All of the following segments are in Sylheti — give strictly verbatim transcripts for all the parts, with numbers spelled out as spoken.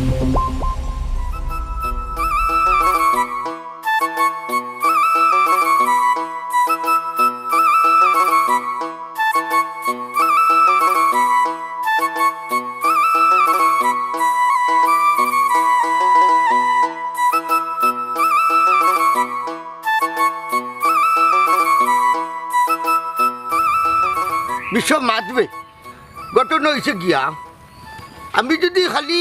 বিশ্ব মাতবে। ঘটনা অইছে গিয়া, আমি যুদি খালি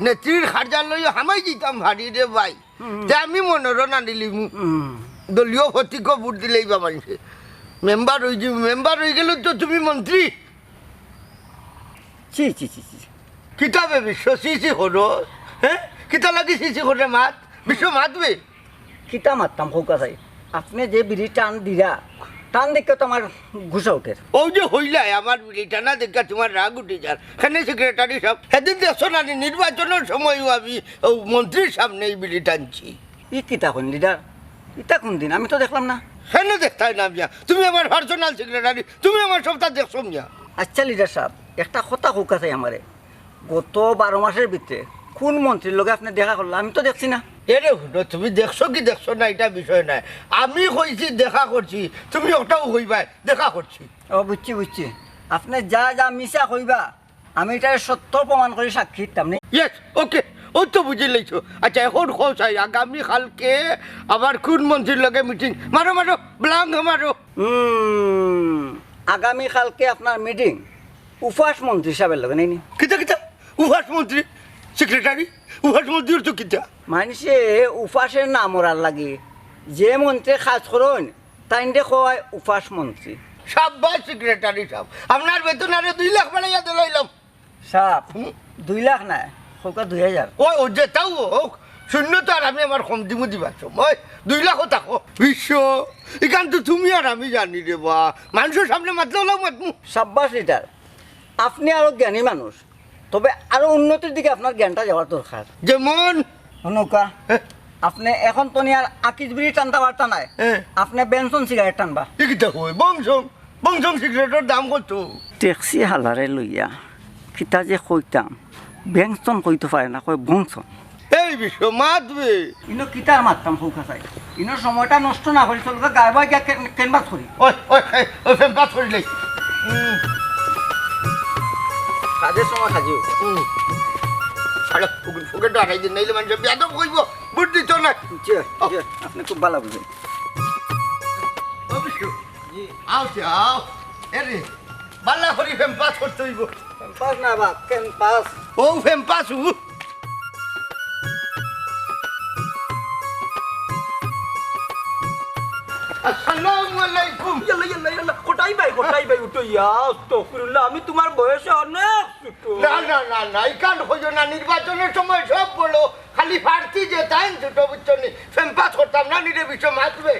নেত্রীর কার্যালয়ো হামাই যিতাম পারি রে ভাই, হুম। তে আমি মনোরণ আনিলিমু। হুম। দলীয় প্রতীকো ভোট দিলেই বা মানষে। মেম্বার অইযিমু, মেম্বার অইগেলে তো তুমি মন্ত্রী। ছি, ছি, ছি, ছি। কিতা বে বিশ্ব ছি ছি করো? হে? কিতা লাগি ছি ছি করে মাত? বিশ্ব মাতবে। কিতা মাততাম কউক্কা চাই? আপনে যে বিড়ি টান দিরা, টান দেখিয়া তো আমার গুসা উঠের। অউ যে কইলায় আমার বিড়ি টানা দেখিয়া তুমার রাগ উঠি যার। কেনে সেক্রেটারি সাব, হেদিন দেখছো না নি নির্বাচনর সময়ও আমি অউ মন্ত্রীর সামনে ই বিড়ি টানছি। ই কিতা কইন লিডার? ইতা কুনদিন? আমি তো দেখলাম না। কেনে দেখতায় না মিয়া? তুমি আমার পার্সোনাল সেক্রেটারি, তুমি আমার সবতা দেখছো মিয়া। আইচ্ছা লিডার সাব, একটা কথা কউক্কা চাই আমারে। গত বারো মাসর ভিতরে কুন মন্ত্রীর লগে আপনে দেখা করলা? আমি তো দেখছি না। এরে হুনো, তুমি দেখছো কি দেখছো না, ইটা বিষয় নায়। আমি কইছি দেখা করছি, তুমি অটাউ কইবায় দেখা করছি। ও, বুঝছি, বুঝছি। আপনে যা যা মিছা কইবা, আমি ইটারে সত্য প্রমাণ করি সাক্ষী দিতাম নি। ইয়েস, ওকে, অউ তো বুঝিলাইছো। আইচ্ছা, অখন কও চাই, আগামী কালকে আবার কুন মন্ত্রীর লগে মিটিং? মারো, মারো, ব্লাঙ্ক মারো। হুম, আগামী কালকে আপনার মিটিং উপাস মন্ত্রী সাবর লগে, নায় নি? কিতা, কিতা? উপাস মন্ত্রী? সেক্রেটারি? উপাস মন্ত্রী অইলে কিতা? মানষে উপাসে না মরার লাগি যে মন্ত্রে কাজ করইন, তাইনরে কয় উপাস মন্ত্রী। সাব্বাস সেক্রেটারি সাব, আপনার বেতন আরো দুই লাখ বাড়াইয়া দিলাইলাম। সাব, হুম? দুই লাখ নায়, কউক্কা দুই হাজার। ওই, ও যেতাউ অউক, শূন্য তো আর আমি আমার কম দিমু দিবার সময়, দুই লাখও থাকো। বিশ্ব, ইখান তো তুমি আর আমি জানি রে বা, মানষর সামনে মাতলে অলাউ মাতমু। সাব্বাস লিডার, আপনে আরো জ্ঞানী মানুষ, তবে আরো উন্নতির দিকে আপনার জ্ঞানটা যাওয়ার দরকার। যেমন? হুনউক্কা, হ্যাঁ। আপনে অখন তো নি আর আকিজ বিড়ি টানতা পারতা নায়, হ্যাঁ। আপনে বেনসন সিগারেট টানবা। ই কিতা কয়? বংশং, বংশং সিগারেটর দাম কত? ট্যাক্সি হালারে লইয়া কিতা যে কইতাম, বেনসন কইতো পারে না, কয় বংশন। এই বিশ্ব মাতবে। ইনো কিতার মাততাম কউক্কা চাই? ইনো সময়টা নষ্ট না করি চলো, গায়ে বায় গিয়া ক্যান-, ক্যানভাস করি। ওই, ওই, এই, ওই ফেম পাস করিলে। হুম। কাজের সময় কাজে। হুম। আরে, পকেট, পকেট আড়াই দিন নাইলে মানুষ বেয়াদব কইবো, ভোট দিত না। জি, জি, আপনে খুব ভালা বুঝইন। ও বিশ্ব। জি। আও, আও। এরে, ভালা করি ফেম পাস করতে অইবো। ফেম পাস না বা, ক্যানভাস। ও, ফেম পাস, উ। আসসালামু আলাইকুম। ইয়াল্লা, ইয়াল্লা, ইয়াল্লা, কটাই ভাই, কটাই ভাই, উঠো, ইয়া, আস্তাগফিরুল্লাহ, আমি তুমার বয়সে অনেক ছোট। না, না, না, না, ইখান কইও না, নির্বাচনর সময় সব বড়, খালি প্রার্থী যে তাইন ছোট, বুঝছো নি? ফেম পাস করতাম না, নিরে বিশ্ব মাতবে।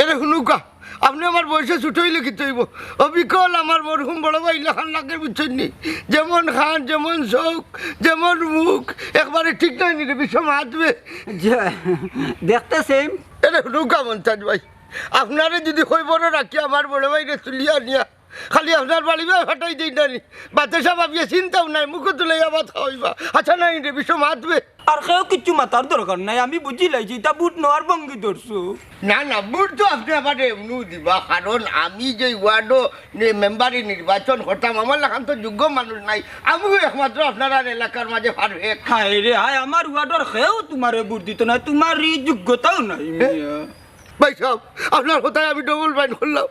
এরে হুনুক্কা, আপনে আমার বয়সে ছোট অইলে কিতা অইবো? অবিকল আমার মরহুম বড় ভাই লাখান লাগের, বুঝছইন নি? যেমন কান, যেমন চউখ, যেমন মুখ, একবারে ঠিক নায় নি রে, বিশ্ব মাতবে। জি, দেখতে সেম। এরে হুনুক্কা মন্তাজ ভাই, আপনারে যুদি কইবরো রাখি আমার বড় ভাইরে তুলিয়া আনিয়া খালি আপনার বাড়ি বায় ফাটাই দেই না নি, বাদে সাব আপিয়া চিন্তাও নাই, মুখো তুলাইয়া ভাত খাওয়াইবা। আচ্ছা নায় নি রে, বিশ্ব মাতবে। আর কেউ কিচ্ছু মাতার দরকার নাই, আমি বুঝিলাইছি, ইতা ভোট নেওয়ার ভঙ্গি ধরছো। না, না, ভোট তো আপনে আমারে এমনেউ দিবা, কারণ আমি যে ওয়ার্ডো নে-, মেম্বারি নির্বাচন করতাম, আমার লাখান তো যোগ্য মানুষ নাই, আমিও একমাত্র আপনারার এলাকার মাঝে পারফেক্ট। হায় রে হায়, আমার ওয়ার্ডর কেউ তুমারে ভোট দিত না, তুমার ই যোগ্যতাও নাই। ভাই সাব, আপনার কথায় আমি ডাবল মাইন্ড করলাম।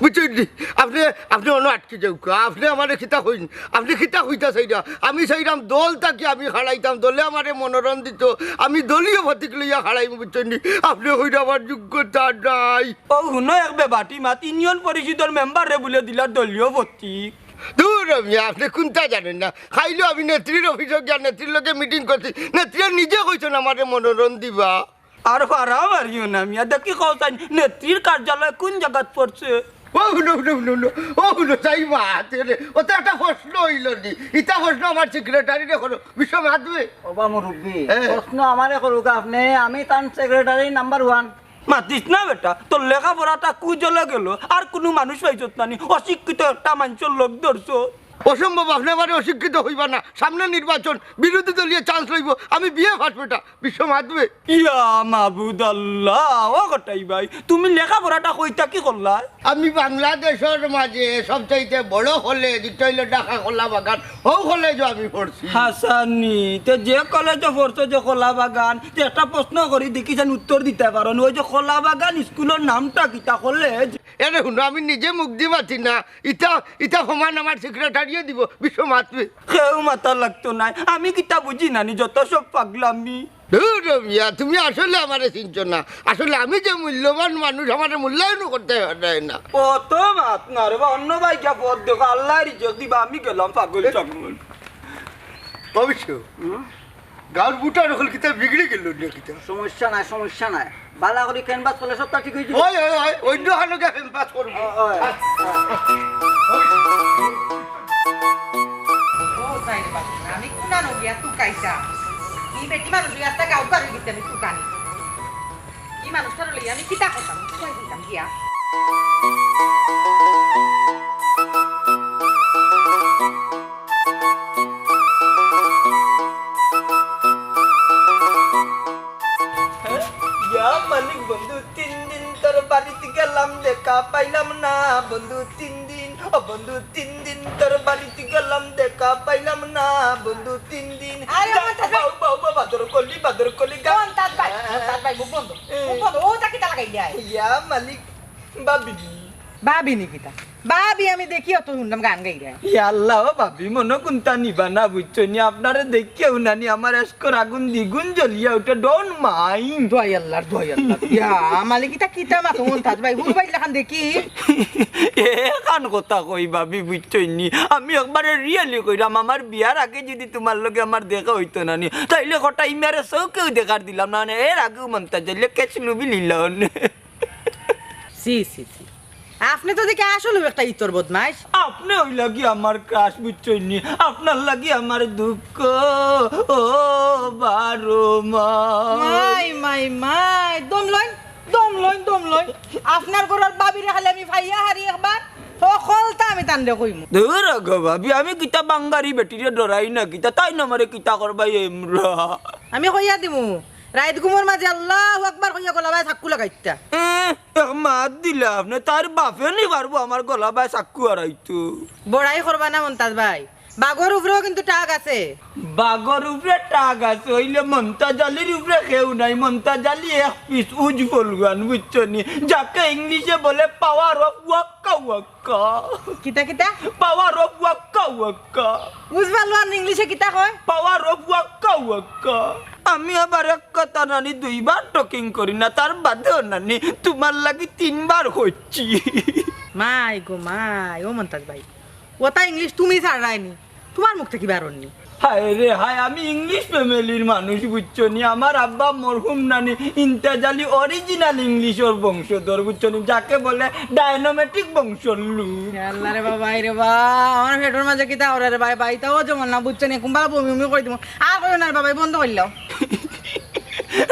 বুঝছইন নি? আপনে, আপনে অনো আটকি যাউক্কা। আপনে আমারে কিতা কইন? আপনে কিতা কইতা চাইরা? আমি চাইরাম দল থাকি আমি খাড়াইতাম, দলে আমারে মনোনয়ন দিত, আমি দলীয় প্রতীক লইয়া খাড়াইমু, বুঝছইন নি? আপনে কইরা আমার যোগ্যতা নাই। ও হুনো এক বেবাটি মাত, ইউনিয়ন পরিষদর মেম্বাররে বুলে দিলা দলীয় প্রতীক। দূর মিয়া, আপনে কুনতা জানইন না। কাইলো আমি নেত্রীর অফিসো গিয়া নেত্রীর লগে মিটিং করছি, নেত্রীয়ে নিজে কইছইন আমারে মনোনয়ন দিবা। আর ফারা মারিও না মিয়া, দেখি কও চাইন, নেত্রীর কার্যালয় কুন জাগাত পড়ছে? ও হুনো, হুনো, হুনো, হুনো। ও হুনো, চাই মাত রে। অতা একটা প্রশ্ন অইলো নি। ইতা প্রশ্ন আমার সেক্রেটারিরে করো। বিশ্ব মাতবে। ওবা মুরব্বি, হ্যাঁ। প্রশ্ন আমারে করুক্কা আপনে, আমি তান সেক্রেটারি নাম্বার ওয়ান। মাতিস না বেটা, তোর লেখাপড়াটা কুজলে গেল, আর কুনু মানুষ পাইছত না নি, অশিক্ষিত একটা মানষর লগ ধরছত। অসম্ভব, আপনে আমারে অশিক্ষিত কইবা না। সামনে নির্বাচন, বিরোধী দলীয় chance লইবো, আমি বিএ পাস বেটা, বিশ্ব মাতবে। ইয়া মাবুদ আল্লাহ, ও কটাই ভাই, তুমি লেখাপড়াটা কই থাকি করলায়? আমি বাংলাদেশর মাঝে সবচাইতে বড় কলেজ, ইটা অইলো ঢাকা কলা বাগান, অউ কলেজো আমি পড়ছি। হাছানি, তে যে কলেজো পড়ছো যে কলা বাগান, তে একটা প্রশ্ন করি দেখি যেন উত্তর দিতায় পারো নি। ওই যে কলা বাগান স্কুলর নামটা কিতা কলেজ? এরে হুনো, আমি নিজে মুখদি মাতি না, ইটা, ইটা প্রমাণ আমার সেক্রেটারিয়ে দিবো, বিশ্ব মাতবে। কেউ মাতা লাগতো নায়, আমি কিতা বুঝি না নি, যত সব পাগলামি। ধুর মিয়া, তুমি আসলে আমারে চিনছো না। আসলে আমি যে মূল্যবান মানুষ, আমারে মূল্যায়ন করতে পারে না। অত মাত না রে বা, অন্য ভাই গিয়া পথ দেখো, আল্লায় রিজিক দিবা, আমি গেলাম পাগল ছাগল। অবশ্য, হুম? গাঁওর ভোটার অকল কিতা বিগড়ি গেল না কিতা? সমস্যা নাই, সমস্যা নাই। বালা করি canvass করলে সবটা ঠিক অইযিবো। ওই, ওই, ওই, অইন্য হানো গিয়া canvass করবো। ওই, ওই। ও, তাই রে বাবা, আমি কুনানো গিয়া তুকাইতাম। ই বেটি মানুষ, ই আস্তা গাঁও বাড়ি দিতে আমি তুকানি। ই মানুষটারে লইয়া আমি কিতা করতাম? তুকাই দিতাম গিয়া। ইয়া মালিক বন্ধু, তিন দিন তোর বাড়িত গেলাম, দেখা পাইলাম না বন্ধু, তিন দিন। ও বন্ধু, তিন দিন তোর বাড়িত গেলাম, দেখা পাইলাম না বন্ধু, তিন দিন। আরে, যা, মন্তাজ ভাই। বাউ, বাউ, বাউ, বাদর কলি, বাদর কলি, গা। মন্তাজ ভাই, হ্যাঁ, হ্যাঁ। মন্তাজ ভাই, মুখ বন্ধ। এ। মুখ বন্ধ। ও, তা কিতা লাগাইলে আয়? ইয়া মালিক, ভাবি। ভাবি নি কিতা? ভাবি আমি দেখি অত হুনলাম গান গাইরা। ইয়া আল্লাহ, ও ভাবি, মনো কুন্তা নিবা না, বুঝছো নি? আপনারে দেখিয়াউ নানি আমার এশকর আগুন দ্বিগুণ জ্বলিয়া উঠে, don't mind। দোয়াই আল্লাহর, দোয়াই আল্লাহর। ইয়া, মালিক, ইতা কিতা মাতো মন্তাজ ভাই? হুরু ভাই লাখান দেখি। এখান কথা কই ভাবি, বুঝছো নি? আমি একবারে really কইরাম, আমার বিয়ার আগে যদি তুমার লগে আমার দেখা অইতো নানি, তাইলে কটাই মিয়ারে চউখেউ দেখার দিলাম না, মানে এর আগেউ মন্তাজ জ্বলিয়া কেচ লুবি লিলাম। ছি, ছি, ছি। আপনে তো দেখি আসলেউ একটা ইতর বদমাইশ। আপনে অইলা গি আমার crush, বুঝছইন নি? আপনার লাগি আমার দুঃখ, ও বারো মাস। মাই, মাই, মাই, দম লইন, দম লইন, দম লইন। আপনার ঘরর ভাবিরে খালি আমি পাইয়া হারি একবার, হকলতা আমি তানরে কইমু। ধুর গো ভাবি, আমি কিতা বাঙ্গারি বেটিরে ডরাই না কিতা? তাইন আমারে কিতা করবা এমরা? আমি কইয়া দিমু, রাইত ঘুমর মাঝে আল্লাহু আকবার কইয়া গলাবায় চাক্কু লাগাইতা। এ, এক মাত দিলা আপনে, তার বাপে নি পারবো আমার গলাবায় চাক্কু আরাইতো। বড়াই করবা না মন্তাজ ভাই, বাঘর উপরেও কিন্তু টাক আছে। বাঘর উপরে টাক আছে, অইলে মন্তাজ আলীর উপরে কেউ নাই। মন্তাজ আলী এক পিস উজ ফলগুয়ান, বুঝছো নি? যাকে ইংলিশে বলে power of ওয়াক্কা ওয়াক্কা। কিতা কিতা? Power of ওয়াক্কা ওয়াক্কা। উজ ফলগুয়ান ইংলিশে কিতা কয়? Power of ওয়াক্কা ওয়াক্কা। আমি আবার এক কথা নানি দুইবার talking করি না, তার বাদেও নানি তুমার লাগি তিনবার কইছি। মাই গো মাই, ও মন্তাজ ভাই, ওটা ইংলিশ তুমি ছাড়রায় নি, তুমার মুখ থাকি বারর নি। হায় রে হায়, আমি English family-র মানুষ, বুঝছো নি? আমার আব্বা মরহুম নানি ইন্তাজ আলী original English-র বংশধর, বুঝছো নি? যাকে বলে ডায়নোমেটিক বংশর লোক। এ আল্লাহ রে বাবা, এ রে বা, আমার পেটর মাঝে কিতা করে রে ভাই, ভাই, তাও জমল না, বুঝছো নি? কুম্বালা বমি বমি করি দিমু। আর কইও না রে বাবা, বন্ধ করিলাও।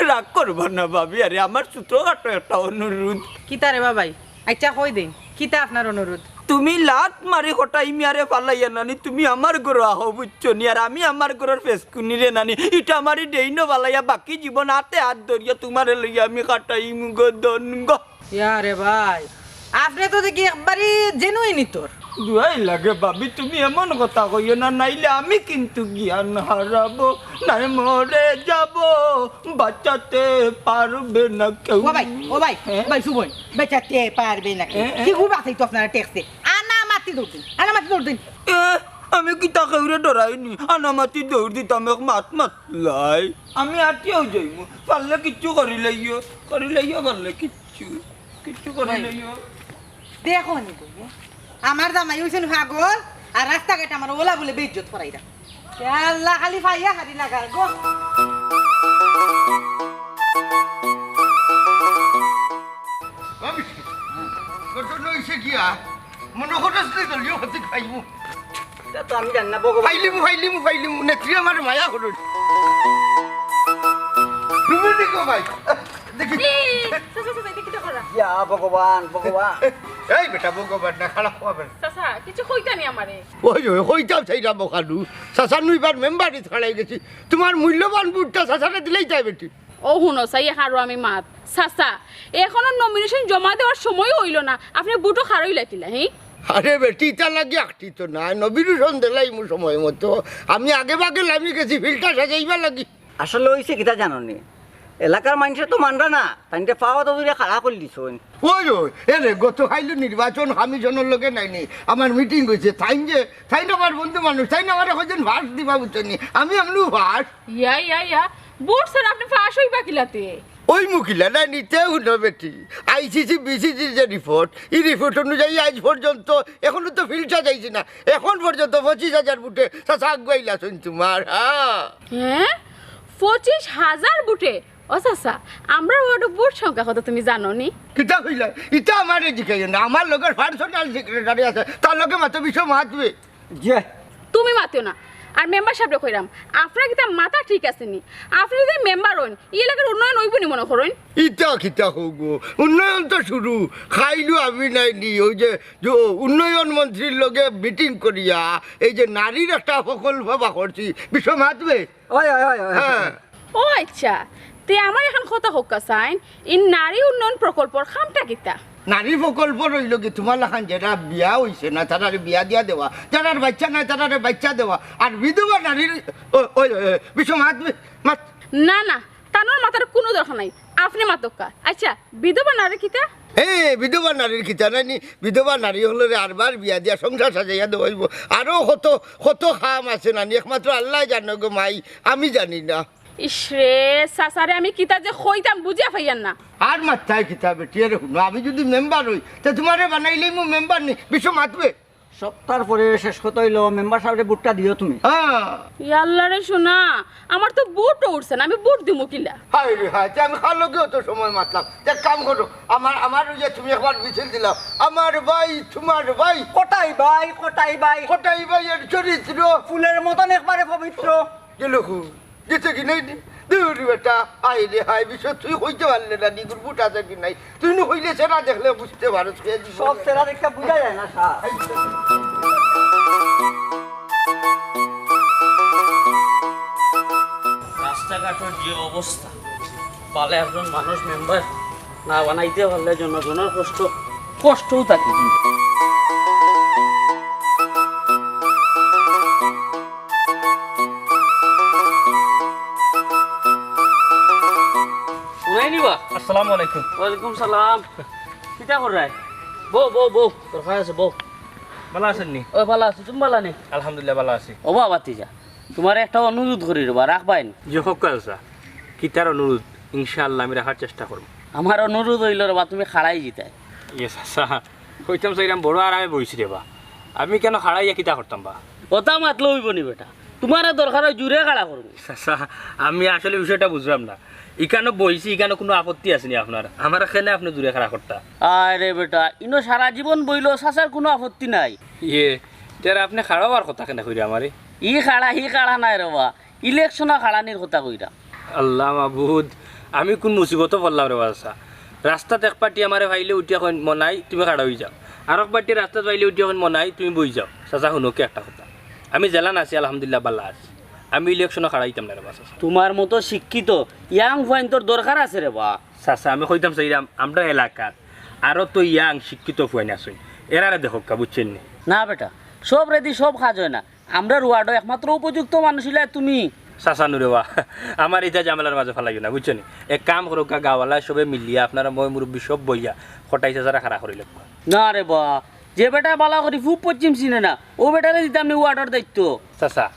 রাগ করবা না ভাবি, আরে আমার ছোটখাটো একটা অনুরোধ। কিতা রে বাবা? আচ্ছা, কই দেইন, কিতা আপনার অনুরোধ? তুমি লাত মারি কটাই মিয়ারে ফালাইয়া নানি, তুমি আমার ঘরো আহো, বুঝছো নি? আর আমি আমার ঘরর ফেসকুনিরে নানি, ইটা মারি ডেইনো ফালাইয়া বাকি জীবন আতে আত ধরিয়া তুমারে লইয়া আমি কাটাইমু গো ধন গো। ইয়া রে ভাই, আপনে তো দেখি একবারে genuine ইতর। দুয়াই লাগে ভাবি, তুমি এমন কথা কইও না, নাইলে আমি কিন্তু জ্ঞান হারাবো, নাই মরে যাবো, বাঁচাতে পারবে না কেউ। ও ভাই, ও ভাই, হ্যাঁ? ভাই সুবন, বাঁচাতে পারবে না কেউ। হ্যাঁ, হ্যাঁ। কি খুব আছে তো আপনারা টেক্সে? আনা মাতি দৌড় দিন, আনা মাতি দৌড় দিন। এ, আমি কিতা কেউরে ডরাইনি, আনা মাতি দৌড় দিতাম এক মাত মাতলাই। আমি আটিয়াও যাইমু, পারলে কিচ্ছু করি লইও, করি লইও পারলে কিচ্ছু। কিচ্ছু করি নাই। দেখো নি গো, আমার জামাই অইছইন পাগল, আর রাস্তাঘাটে আমার অলা বুলে বেইজ্জত করাইরা। ইয়া আল্লাহ, খালি পাইয়া হারি লাগার গো। ভাবি, ঘটনা অইছে গিয়া, মনো করছ নি দলীয় প্রতীক পাইমু? তা তো আমি জানি না, ভগবান। ফাইলিমু, ফাইলিমু, ফাইলিমু, নেত্রী আমার মায়া করুন। তুমি দেখো ভাই, দেখি। এই, চাচা, চাচা, এটা কিতা করা? ইয়া ভগবান, ভগবান। এই বেটা, ভগবান না, খারাপ হবে না। চাচা, কিছু কইতা নি আমারে? ওই, ওই, কইতাম চাইরাম ও খালু। চাচা নু ইবার মেম্বারিত খাড়াই গেছি। তুমার মূল্যবান ভোটটা চাচারে দিলাইতায় বেটি। ও হুনো, চাই হারো আমি মাত। চাচা, এখনো নমিনেশন জমা দেওয়ার সময়ও অইলো না, আপনে ভোটো খাড়াইলা কিলা, হি? আরে বেটি, ইতা লাগি আকটি তো না, নমিনেশন দিলাইমু সময় মতো। আমি আগে ভাগে লামি গেছি ফিল্ডটা সাজাইবার লাগি। আসলে অইছে কিতা জানো নি, এলাকার মানষে তো মানরা না, তাইনরে পাওত ধরিয়া খাড়া করি দিছইন। ওই, ওই, এরে, গত কাইল নির্বাচন কমিশনর লগে নায় নি, আমার মিটিং অইছে, তাইন যে, তাইন আমার বন্ধু মানুষ, তাইন আমারে কইছইন পাশ দিবা, বুঝছো নি? আমি এমনেউ পাশ। ইয়া, ইয়া, ইয়া, ভোট ছাড়া আপনে পাশ অইবা কিলাতে? অইমু কিলা নায় নি, তে হুনো বেটি, আইসিসি, বিসিসির যে রিপোর্ট, ই রিপোর্ট অনুযায়ী আইজ পর্যন্ত, এখনো তো ফিল্ডটা যাইছে না, এখন পর্যন্ত পঁচিশ হাজার ভোটে চাচা আগুয়াইলাছইন তুমার, হ্যাঁ। হে? পঁচিশ হাজার ভোটে? ও চাচা, আমরার ওয়ার্ডো ভোট সংখ্যা কত তুমি জানো নি? কিতা কইলা? ইতা আমারে জিকাইও না, আমার লগর পার্সোনাল সেক্রেটারি আছে, তার লগে মাতো, বিষয় মাতবে। জি। তুমি মাতিও না। আর মেম্বার সাবরে কইরাম, আপনার কিতা মাথা ঠিক আছে নি? আপনে যদি মেম্বার অইন, ই এলাকার উন্নয়ন অইবো নি মনো করইন? ইতা কিতা কও গো? উন্নয়ন তো শুরু। কাইলউ আমি নায় নি, ওই যে, যে উন্নয়ন মন্ত্রীর লগে মিটিং করিয়া এই যে নারীর একটা প্রকল্প বার করছি, বিষয় মাতবে। ওই, ওই, ওই, ওই। হ্যাঁ। ও আচ্ছা, তে আমার একখান কথা কউক্কা চাইন, ই নারী উন্নয়ন প্রকল্পর কামটা কিতা? নারী প্রকল্প অইলো কি, তুমার লাখান যেরা বিয়া অইছে না, তারারে বিয়া দিয়া দেওয়া, যারার বাইচ্চা নাই, তারারে বাইচ্চা দেওয়া, আর বিধবা নারীর, ও, ওই, ওই, ওই, বিষয় মাত, মাত। না, না, তানর মাতার কুনু দরকার নাই, আপনে মাতউক্কা। আচ্ছা, বিধবা নারী কিতা? এ, বিধবা নারীর কিতা নায় নি, বিধবা নারী অকলরে আরবার বিয়া দিয়া সংসার সাজাইয়া দেওয়া অইবো। আরো কত, কত কাম আছে নানি, একমাত্র আল্লায় জানো গো মাই, আমি জানি না। ইশরে, চাচারে আমি কিতা যে কইতাম বুঝিয়া পাইয়ার না। আর মাততায় কিতা বেটি, এরে হুনো, আমি যদি মেম্বার অই, তে তুমারে বানাইলেই মু মেম্বার নি, বিষয় মাতবে। সপ্তাহর পরে শেষ কথা অইলো, মেম্বার সাবরে ভোটটা দিও তুমি। হ্যাঁ। ইয়াল্লা রে সোনা, আমার তো ভোটও উঠছে না, আমি ভোট দিমু কিলা? হায় রে হায়, তে আমি কার লগে অত সময় মাতলাম? তে এক কাম করো, আমার, আমার ওই যে তুমি একবার মিছিল দিলাও, আমার ভাই, তুমার ভাই। কটাই ভাই, কটাই ভাই। কটাই ভাইয়ের চরিত্র। ফুলের মতন একবারে পবিত্র। গেল কই? গেছে কি নাই নি? দূর বেটা, হায় রে হায়, বিষয় তুই কইতে পারলে না, নিগুর ভোট আছে কি নাই? তুই নু কইলে সেটা দেখলে বুঝতে পারস, কে দিব। সব সেটা দেখতে বুঝা যায় না, স্যার। রাস্তাঘাটর যে অবস্থা, পালে একজন মানুষ মেম্বার না বানাইতে পারলে জনগণর কষ্ট, কষ্টও থাকে। উনাই নিবা? আসসালামু আলাইকুম। ওয়ালাইকুম সালাম। কিতা কররায়? বও, বও, বও। দরকার আছে, বও। ভালা আছইন নি? ও, ভালা আছি। তুমি ভালা নি? আলহামদুলিল্লাহ, ভালা আছি। ও বাবা, তিজা, তুমারে একটা অনুরোধ করি রেবা, রাখবায় নি? জি, কউক্কা চাচা। কিতার অনুরোধ? ইনশাআল্লাহ, আমি রাখার চেষ্টা করমু। আমার অনুরোধ অইলো রেবা, তুমি খাড়াই যিতায়। ইয়ে চাচা, কইতাম চাইরাম, বড় আরামে বইছি রেবা। আমি কেনে খাড়াইয়া কিতা করতাম বা? কথা মাতলে অইবো নি বেটা, তুমারে দরকার অয় জুরে খাড়া করমু। চাচা, আমি আসলে বিষয়টা বুঝরাম না। ইকানো বইছি, ইকানো কুনু আপত্তি আছে নি আপনার? আমারে কেনে আপনে জুরে খাড়া করতা? আরে বেটা, ইনো সারা জীবন বইলেও চাচার কুনু আপত্তি নাই। ইয়ে, তে আপনে খাড়া অওয়ার কথা কেনে কইরা আমারে? ই খাড়া, হি খাড়া নায় রেবা, ইলেকশনো খাড়ানির কথা কইরাম। আল্লাহ মাবুদ, আমি কুন মুসিবতো পড়লাম রেবা চাচা। রাস্তাত এক পার্টি আমারে পাইলে উঠিয়া কইন, "মনাই, তুমি খাড়া অইযাও।" আরক পার্টি রাস্তাত পাইলে উঠিয়া কইন, "মনাই, তুমি বইযাও।" চাচা, হুনো কি একটা কথা, আমি যেলান আছি, আলহামদুলিল্লাহ, ভালা আছি। আমি ইলেকশনো খাড়া অইতাম না রেবা চাচা। তুমার মতো শিক্ষিত ইয়াং ফুয়াইন্তর দরকার আছে রেবা। চাচা, আমি কইতাম চাইরাম, আমরার এলাকাত আরো তো ইয়াং শিক্ষিত ফুয়াইন আছইন, এরারে দেখউক্কা, বুঝছইন নি? না বেটা, সবরেদি সব কাজ অয় না। আমরার ওয়ার্ডো একমাত্র উপযুক্ত মানুষ অইলায় তুমি। চাচা নু রেবা, আমারে ইতা ঝামেলার মাঝে ফালাইও না, বুঝছো নি? এক কাম করউক্কা, গাঁওয়ালা সবে মিলিয়া, আপনারা ময়-মুরব্বি সব বইয়া কটাই চাচারে খাড়া করিলাউক্কা। না রেবা, যে বেটায় ভালা করি পূব পশ্চিম চিনে না, অউ বেটারে দিতাম নি ওয়ার্ডর দায়িত্ব। চাচা,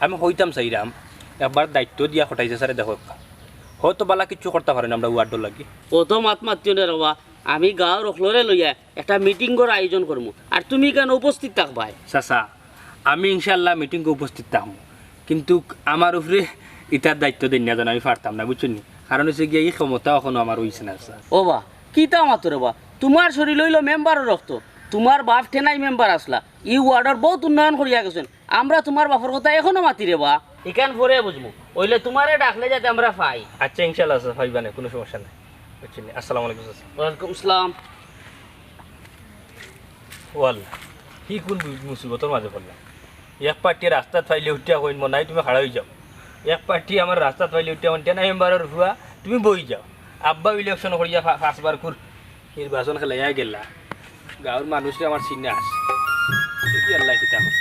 আমি কইতাম চাইরাম, একবার দায়িত্ব দিয়া কটাই চাচারে দেখউক্কা। হয়তো ভালা কিচ্ছু করতা পারইন আমরার ওয়ার্ডর লাগি। অত মাত মাতিও না রেবা, আমি গাঁওর অকলরে লইয়া একটা মিটিংর আয়োজন করমু, আর তুমি ইকানো উপস্থিত থাকবায়। চাচা, আমি ইনশাআল্লাহ মিটিংও উপস্থিত থাকমু, কিন্তুক আমার উপরে ইতার দায়িত্ব দেইন না যেন আমি পারতাম না, বুঝছো নি? কারণ অইছে গিয়া ই ক্ষমতা অখনো আমার অইছে না, চাচা। ও বা, কিতা মাতো রেবা? তুমার শরীলো অইলো মেম্বারর রক্ত, তুমার বাপ টেনাই মেম্বার আছলা, ই ওয়ার্ডর বউত উন্নয়ন করিয়া গেছইন। আমরা তুমার বাপর কথা অখনো মাতি রেবা। ইখান পরে বুঝমু, অইলে তুমারে ডাকলে যাতে আমরা পাই। আচ্ছা, ইনশাআল্লাহ চাচা, পাইবানে, কুনু সমস্যা নাই। বুঝছো নি? আসসালামু আলাইকুম চাচা। ওয়ালাইকুম আসসালাম। ও আল্লাহ, হি কুন বি-, মুসিবতর মাঝে পড়লাম। এক পার্টি রাস্তাত পাইলে উঠিয়া কইন, "মনাই তুমি খাড়া অই যাও।" এক পার্টি আমার রাস্তাত পাইলে উঠিয়া কইন, "টেনা মেম্বারর ফুয়া, তুমি বই যাও।" আব্বা ইলেকশন করিয়া ফা-, পাঁচবার কুর নির্বাচন খেলাইয়া গেলা। গাঁওর মানুষরে আমার চিনা আছে। দেখি আল্লাহ কিতা করে।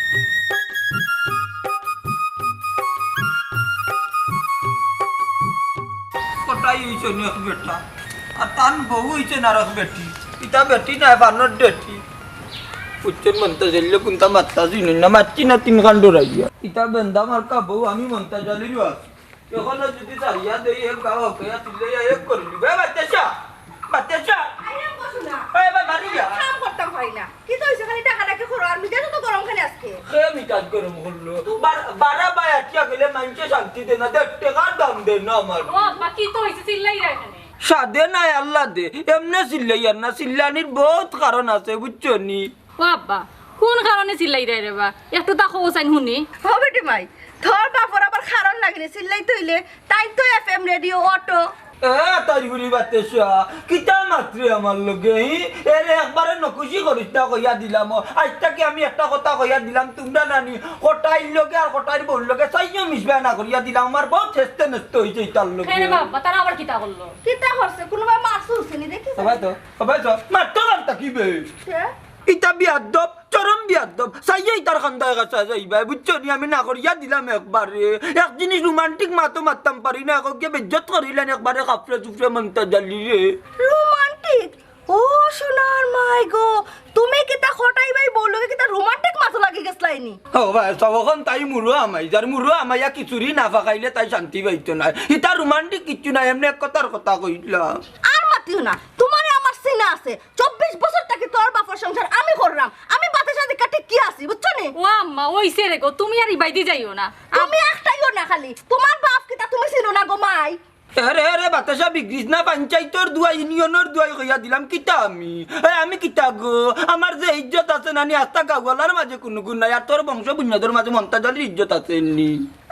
কটাই অইছে নি এক বেটা, আর তান বউ অইছে না আর এক বেটি। ইতা বেটি নায়, বানর ডেটি। উচ্চর মন্তা জেললে কুনতা মাত্তা চিনি না, মাতছি না তিন খান ডরাইয়া। ইতা বেন্দা মার্কা বউ, আমি মন্তা জালির বাস। এখনো যদি সারিয়া দেই, এক গাও হকাইয়া চিল্লাইয়া এক করি নিবে। এ বাচ্চা, বাচ্চা। আইরাম বসো না। এ বা মারি যা। কাম করতাম পারি না। কিতা অইছে? খালি ডাকাডাকি করো, আর মিজাজ তো গরম খালি আজকে। কে মিজাজ গরম করলো? বার-, বারা বায় আটিয়া গেলে মাইনষে শান্তি দে না, দেড় টেকার দাম দে না আমার। ও আব্বা, কিতা অইছে? চিল্লাইরা কেনে? সাদে নাই আল্লাহ দে, এমনে চিল্লাইয়ার না, চিল্লানির বউত কারণ আছে, বুঝছো নি? ও আব্বা, কুন কারণে চিল্লাইরায় রে বা? একটু তা কও চাইন হুনি। ও বেটি মাই, তোর বাপর আবার কারণ লাগেনি চিল্লাইতে অইলে, তাইন তো এফএম রেডিও অটো। এ, তাই হুনি বাতেশা, কিতা মাতরে আমার লগে, হি? এরে একবারে নকুশি করিস না কইয়া দিলাম। ও, আইজ থাকি আমি একটা কথা কইয়া দিলাম, তুমরা নানি কটাইর লগে আর কটাইর বউর লগে চাইও মিশবা না করিয়া দিলাম। আমার বউত হেস্তে নেস্তে অইছে ইতার লগে। হ্যাঁ রে বাবা, তারা আবার কিতা করলো? কিতা করছে? কুনুবায় মারছে উঠছে নি দেখি? সবাই তো, সবাই তো, মারতো কার থাকি বে? কে? ইতা বিয়াদ্দব, চরম বিয়াদ্দব। চাইয়া ইতার কান্দায় গাছা যাইবায়, বুঝছো নি? আমি না করিয়া দিলাম একবারে। এক জিনিস রোমান্টিক মাতও মাততাম পারি না, এখন গিয়া বেইজ্জত করিলান একবারে কাপড়ে চুপড়ে মন্তা জালি রে। রোমান্টিক? ও সোনার মাই গো, তুমি কিতা কটাই বাই বউর লগে কিতা রোমান্টিক মাতো লাগি গেছলায় নি? ও ভাই, সব এখন তাই মুরো আমাই, যার মুরো আমাইয়া খিচুড়ি না ফাকাইলে তাই শান্তি পাইতো নায়। ইতা রোমান্টিক কিচ্ছু নাই, এমনে এক কথার কথা কইলাম। আর মাতিও না, তুমারে আমার চিনা আছে। চব্বিশ বছর থাকি তোর বাপর সংসার আমি কররাম। আমি বাতেশা দিকা ঠিক কি আছি, বুঝছো নি? ও আম্মা, অইছে রে গো, তুমি আর ইবাইদি যাইও না। তুমি একটাইও না খালি। তুমার বাপ কিতা তুমি চিনো না গো মাই? এরে, এরে, বাতেশা বিগড়িস না, পঞ্চায়েতর দুয়াই, ইউনিয়নর দুয়াই কইয়া দিলাম, কিতা আমি? এ, আমি কিতা গো? আমার যে ইজ্জত আছে নানি, আস্তা গাঁওয়ালার মাঝে কুনু গুণ নাই, আর তোর বংশ বুনিয়াদর মাঝে মন্তাজ আলীর ইজ্জত আছে নি?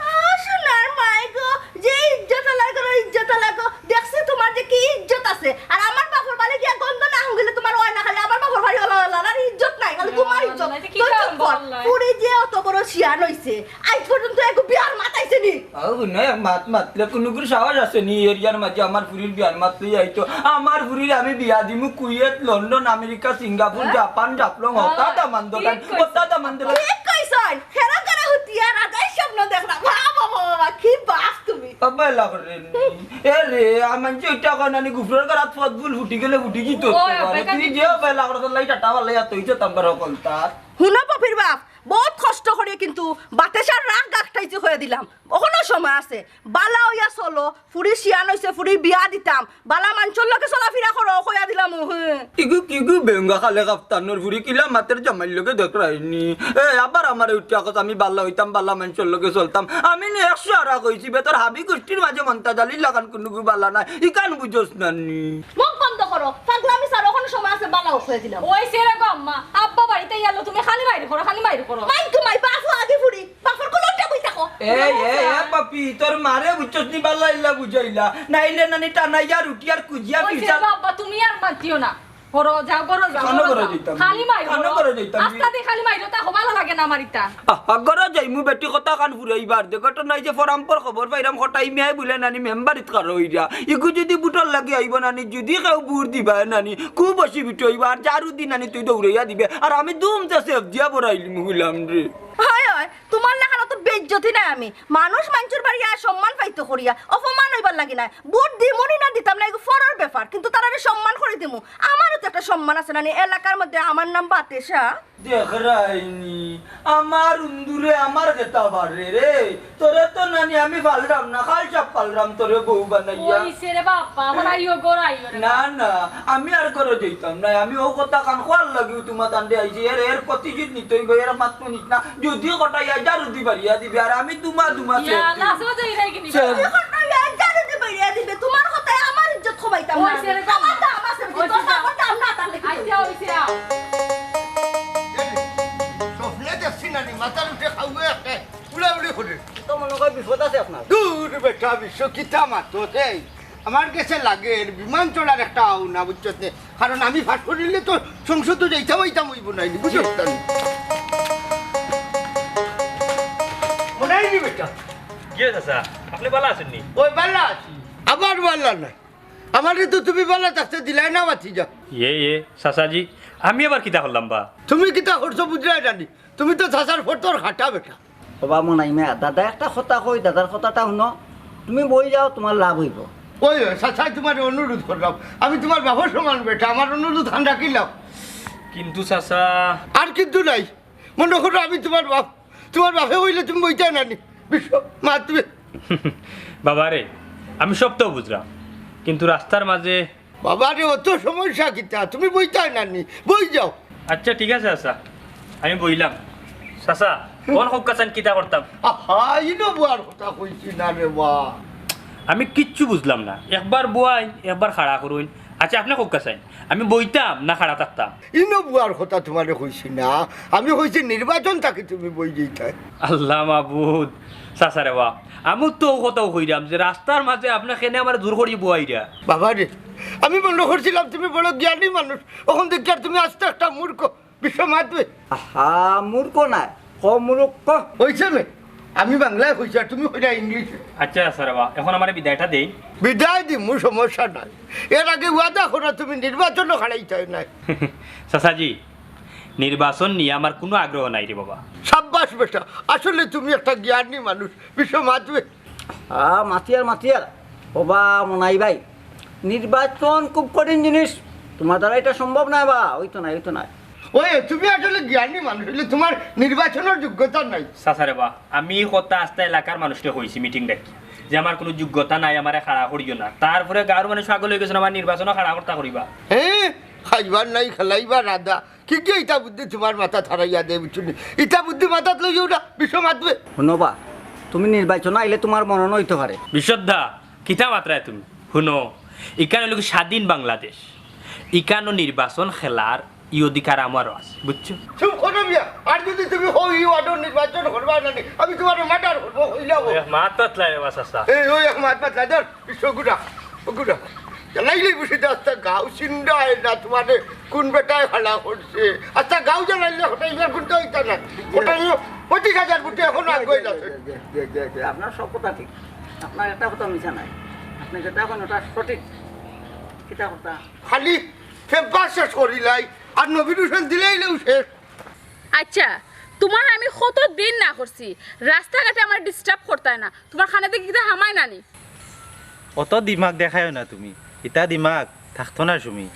ও সোনার মাই গো, যে ইজ্জত আলা করো, ইজ্জত আলা গো। দেখছি তুমার যে কি ইজ্জত আছে। আর আমার বাপর বাড়ি গিয়া গন্ধ না হুঙ্গিলে তুমার অয় না, খালি আমার বাপর বাড়ি অলা অলা, আর ইজ্জত নাই, খালি তুমার ইজ্জত। না, না, এটা কি তুই চুপ কর। ফুরি যে অত বড় শিয়ান অইছে, আইজ পর্যন্ত এগু বিয়ার মাত আইছে নি? ও, হুনো, এক মাত মাতলে কুনুগুর সাহস আছে নি? এরিয়ার মাঝে আমার ফুরির বিয়ার মাত লই আইতো। আমার ফুরির আমি বিয়া দিমু কুয়েত, লন্ডন, আমেরিকা, সিঙ্গাপুর, হ্যাঁ? জাপান, জাফলং, হ্যাঁ, হতা দামান দোকান, ঠিক কইছে। হতা দামান দোকান। ঠিক কইছইন। হেরা করা হুতিয়া রাজার স্বপ্ন দেখরা। বাহ, বাহ, বাহ, বাহ, কি বাপ তুমি। বাবা, এলা করে নি। এ রে, আমার যে ওইটা কয় নানি, গুফরর করাত ফত ফুল ফুটি গেলে ফুটি গিতো ও, তো পারে। বেকার তুই কি যে বেলা করে তোর লাই টাটা বালা ইয়া তুই তো তাম্বার হকল তার। হুনো পপির বাপ, বউত কষ্ট করিয়া কিন্তু বাতেশার রাগ গাকটাইছি কইয়া দিলাম। অখনো সময় আছে, বালা অইয়া চলো, ফুরি শিয়ান অইছে, ফুরি বিয়া দিতাম, বালা মানষর লগে চলাফিরা করো, কইয়া দিলাম, হুম। ইগু কিগু বেঙ্গা খালে কাপ্তানর ফুরি কিলা মাতের জামাইর লগে দেখরায়নি। এ, আবার আমারে উঠিয়া কছ আমি বালা অইতাম, বালা মানষর লগে চলতাম। আমি নি একশো আরা কইছি, বেটার হাবি গুষ্টির মাঝে মন্তাজ আলীর লাখান কুনুগু বালা নাই। ইখান বুঝোস না নি? মুখ বন্ধ করো, পাগলামি ছাড়ো, অখনো সময় আছে, বালা অও কইয়া দিলাম। অইছে রে গো আম্মা, আব্বা বাড়িত আইলো, তুমি খালি মাইর করো, খালি মাইর করো। মাইর তো মাইর, বাপ আগে ফুরি। বাপর কোলে উঠে বই থাকো। এই, এই, এ, পাপি, তোর মারে বুঝছস নি, বালা ইল্লা বুঝাইলা। নাইলে নানি টানাইয়া রুটি আর কুজিয়া ওই যে পিঠা। বাবা, তুমি আর মাতিও না। ঘরো যাও, ঘরো যাও, কেন ঘরো ঘরো যাও। যাইতাম? খালি মাইর কেন করো। ঘরো যাইতাম? আস্তা দি খালি মাইর, তা হবালা লাগে না আমার ইতা। আহা, ঘরো যাইমু, বেটি কথা কান ফুরাইবার দে। ঘটনা এই যে ফরামপর খবর পাইরাম, কটাই মিয়ায় বুলে নানি মেম্বারিত কারো অইরা। ইগু যদি বুটর লাগি আইব নানি, যদি কেউ বুট দিবা নানি, খুব অসুবিধা অইব। আর ঝাড়ু দি নানি তুই দৌড়াইয়া দিবে। আর আমি দুম চা সেফ দিয়া বড়াইলিমু গুলাম রে। হয়, হয়। তুমার লাখান অত বেইজ্জতি নায় আমি। মানুষ মানষর বাড়ি আয় সম্মান পাইতো করিয়া, অপমান অইবার লাগি নায়। বুট দিমু নি না দিতাম না, ইগু ফরর ব্যাপার, কিন্তু তারারে সম্মান করি দিমু। আমারও তো একটা সম্মান আছে না নি, এলাকার মধ্যে আমার নাম বাতেশা। দেখরায়নি, আমার উন্দুরে আমার গেতা বারে রে। তোরে তো নানি আমি পালরাম না, খাল সাপ পালরাম তোরে বউ বানাইয়া। অইছে রে বাবা, অখন আইও ঘর আইও রে। না, না, আমি আর ঘরো যাইতাম না। আমি অউ কথা কান খোয়ার লাগিও তুমা তান্ডে আইছি। এর, এর প্রতিশোধ নিতে অইব, এর মাত মানিস না। যদি কটাই আয়, ঝাড়ু দি বাড়িয়া দিবে, আর আমি দুমা দুমা ইয়া, শেষ। লাশও যাই রে কিনি। শেষ। যদি কটাই আয়, ঝাড়ু দি বাড়িয়া দিবে, তুমার কথায় আমার ইজ্জত খমাইতাম না। অইছে রে, আমার দাম আছে, অইছে তোর যা। বাবার দাম না, তাহলে কি? আচ্ছা, অইছে, আও। স্বপ্নে দেখছি নানি, মাথার উঠে খাওয়া একটা উড়াউড়ি করে। তো মনে হয় বিপদ আছে আপনার। দূর বেটা, বিশ্ব কিতা মাতো, এই আমার গেছে লাগে, বিমান চড়ার একটা আও না, বুঝছস নে? কারণ আমি পাশ করিলে তো সংসদো যাইতাম আইতাম অইবো নাইনি, বুঝছো? মনে অয়নি বেটা? জি চাচা, আপনে ভালা আছইন নি? ওই ভালা আছি, আবার ভালা নাই। আমারে তো তুমি ভালা থাকতে দিলায় না, ভাতিজা। ইয়ে, ইয়ে, চাচাজি, আমি আবার কিতা করলাম বা? তুমি কিতা করছো বুঝরায় নানি? তুমি তো চাচার ফটর খাটা বেটা। ওবা মনাই মিয়া, দাদা একটা কথা কই, দাদার কথাটা হুনো। তুমি বই যাও, তুমার লাভ অইবো। ওই, ওই, চাচা, তুমারে অনুরোধ করলাম, আমি তুমার বাপর সমান বেটা, আমার অনুরোধ খান রাখিলাও। কিন্তু চাচা। আর কিন্তু নাই, মনো করো আমি তুমার বাপ, তুমার বাপে কইলে তুমি বইতায় নানি। বিশ্ব, মা তুমি। বাবারে, আমি সব তো বুঝলাম, কিন্তু রাস্তার মাঝে বাবারে, অত সমস্যা কিতা? তুমি বইতায় নানি, বই যাও। আচ্ছা, ঠিক আছে, আচ্ছা, আমি বইলাম। চাচা, কোন হক্কা চাইন কিতা করতাম? আহা, ইনো বওয়ার কথা কইছি না রে বা। আমি কিচ্ছু বুঝলাম না। একবার বওয়াইন, একবার খাড়া করইন। আচ্ছা, আপনে হক্কা চাইন, আমি বইতাম না খাড়া থাকতাম? ইনো বওয়ার কথা তুমারে কইছি না, আমি কইছি নির্বাচন থাকি তুমি বই যাইতায়। আল্লাহ মাবুদ, চাচা রে বা, আমি তো অউ কথাউ কইরাম যে রাস্তার মাঝে আপনে কেনে আমারে জোর করি বওয়াইরা। বাবারে, আমি মনো করছিলাম তুমি বড় জ্ঞানী মানুষ, অখন দেখিয়ার তুমি আস্তা একটা মূর্খ। বিশ্ব মাতবে। আহা, মূর্খ নায়, ক মূর্খ। অইছে নে, আমি বাংলায় কইছি আর তুমি কইরা ইংলিশে। আচ্ছা, চাচা রে বা, অখন আমারে বিদায়টা দেইন। বিদায় দিমু, সমস্যা নাই। এর আগে ওয়াদা করো তুমি নির্বাচনো খাড়াইতায় নায়। চাচাজি, নির্বাচন নিয়া আমার কুনু আগ্রহ নাই রে বাবা। সাব্বাস বেটা, আসলে তুমি একটা জ্ঞানী মানুষ। বিশ্ব মাতবে। আ, মাতিয়ার, মাতিয়ার। ওবা মনাই ভাই, নির্বাচন খুব কঠিন জিনিস, তুমার দ্বারা ইটা সম্ভব নায় বা, অইতো নায়, অইতো নায়। ওই, তুমি আসলে জ্ঞানী মানুষ অইলে তুমার নির্বাচনর যোগ্যতা নাই। চাচা রে বা, আমি ই কথা আস্তা এলাকার মানুষরে কইছি মিটিং ডাকি যে আমার কুনু যোগ্যতা নাই, আমারে খাড়া করিও না। তারপরে গাঁওর মানুষ পাগল অইগেছইন, আমারে নির্বাচনো খাড়া করতা কইরা। হে, খাইবার নাই, খেলাইবার আদা। কিগিয়ে ইতা বুদ্ধি তুমার মাথাত হারাইয়া দেয়, বুঝছো নি? ইতা বুদ্ধি মাথাত লইও না, বিশ্ব মাতবে। হুনো বা, তুমি নির্বাচনো আইলে তুমার মরণ অইতো পারে। বিশ্বদা, কিতা মাতরায় তুমি? হুনো, ইখান অইলো কি স্বাধীন বাংলাদেশ, ইখানো নির্বাচন খেলার ই অধিকার আমারও আছে, বুঝছো? চুপ করো মিয়া, আর যুদি তুমি কও ই ওয়ার্ডর নির্বাচন করবায় নানি, আমি তুমারে মার্ডার করমু, কইলাম। ওই এক মাত পাতলায় রে বা চাচা। এই, ওই এক মাত পাতলায়, ধর। ইস, ওগুরা, ওগুরা। জানাইলেই বুঝি দে, আস্তা গাঁও চিন্ডা অয় না, তুমারে কুন বেটায় খাড়া করছে। আস্তা গাঁও জানাইলে হটাইবার কুনটা অইতা না। হটাইলে পঁচিশ হাজার ভোটে অখনো আগুয়াইল আছে। জি, জি, জি, জি, আপনার সব কথা ঠিক। আপনার একটা কথা মিছা নাই। আপনে যেটা কইন ওটা সঠিক। কিতা কথা? খালি ফেব্বার শেষ করিলাই, আর নবীর হোসেন দিলাইলেউ শেষ। আচ্ছা, তুমার আমি কত দিন না করছি, রাস্তাঘাটে আমারে disturb করতায় না, তুমার কানে দেখি কিতা হামায় নানি? অত দিমাগ দেখাইও না তুমি, ইতা দিমাগ থাকতো না সুমি।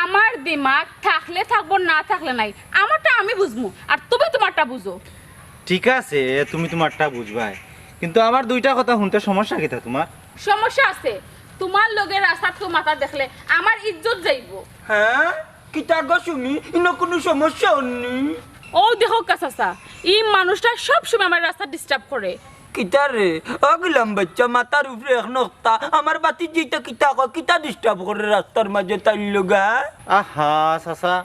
আমার দিমাগ থাকলে থাকবো, না থাকলে নাই, আমারটা আমি বুঝমু, আর তুমি তুমারটা বুঝো। ঠিক আছে, তুমি তুমারটা বুঝবায়, কিন্তু আমার দুইটা কথা হুনতে সমস্যা কিতা তুমার? সমস্যা আছে, তুমার লগে রাস্তাত কেউ মাতার দেখলে আমার ইজ্জত যাইবো। হে, কিতা গো সুমি, ইনো কুনু সমস্যা অয়নি? অউ দেখউক্কা চাচা, ই মানুষটায় সব সময় আমারে রাস্তাত disturb করে। কিতা রে, অ গুলাম বাইচ্চা, মাথার উপরে এক নক্তা, আমার ভাতিজায় ইতা কিতা কয়, কিতা disturb করে রাস্তার মাঝে তাইর লগে? আহা চাচা,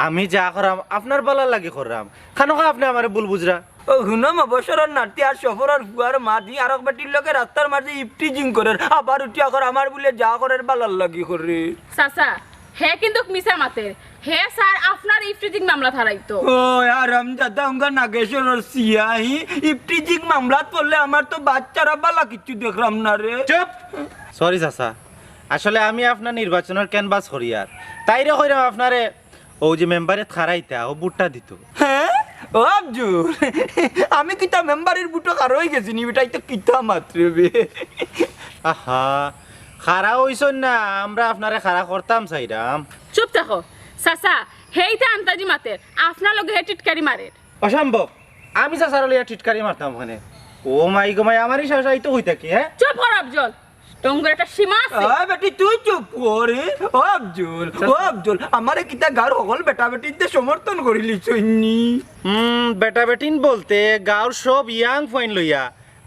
আমি যা কররাম আপনার ভালার লাগি কররাম, খানোখা আপনে আমারে ভুল বুঝরা। অউ হুনো, মফস্বলর নাতি আর সফরর ফুয়ার মাঝি আরক বেটির লগে রাস্তার মাঝে ইফটিজিং করের, আবার উঠিয়া কর আমার বুলে যা করের ভালার লাগি করের। চাচা, হে কিন্তুক মিছা মাতের। হে স্যার, আপনার ইফটিজিং মামলা থারাইতো। ও, হারামজাদা, উঙ্গা নাগেশ্বরর সিয়াহি, ইফটিজিং মামলাত পড়লে আমার তো বাচ্চারা বালা কিচ্ছু দেখরাম না রে। চুপ! Sorry চাচা, আসলে আমি আপনার নির্বাচনর canvass করিয়ার, তাইরে কইরাম আপনারে অউ যে মেম্বারে থারাইতা, অউ ভোটটা দিতো। হে? ও আফজল, আমি কিতা মেম্বারির ভোটো খাড়া অইগেছি নি বেটা, ইতা কিতা মাতরে বে? আহা, খাড়া অইছইন না, আমরা আপনারে খাড়া করতাম চাইরাম। চুপ থাকো, চাচা, হে ইতা আন্তাজি মাতের, আপনার লগে হে টিটকারি মারের। অসম্ভব, আমি চাচারে লইয়া টিটকারি মারতাম কেনে? ও মাই গো মাই, আমারই চাচা ইতো কই থাকি, হে? চুপ কর আফজল, টঙ্গর একটা সীমা আছে। আ, বেটি, তুই চুপ কর, এ? ও আফজল, ও আফজল, আমারে কিতা গাঁওর হকল বেটা বেটিন্তে সমর্থন করিলিছইন নি? হুম, বেটা বেটিন বলতে গাঁওর সব young ফুয়াইন লইয়া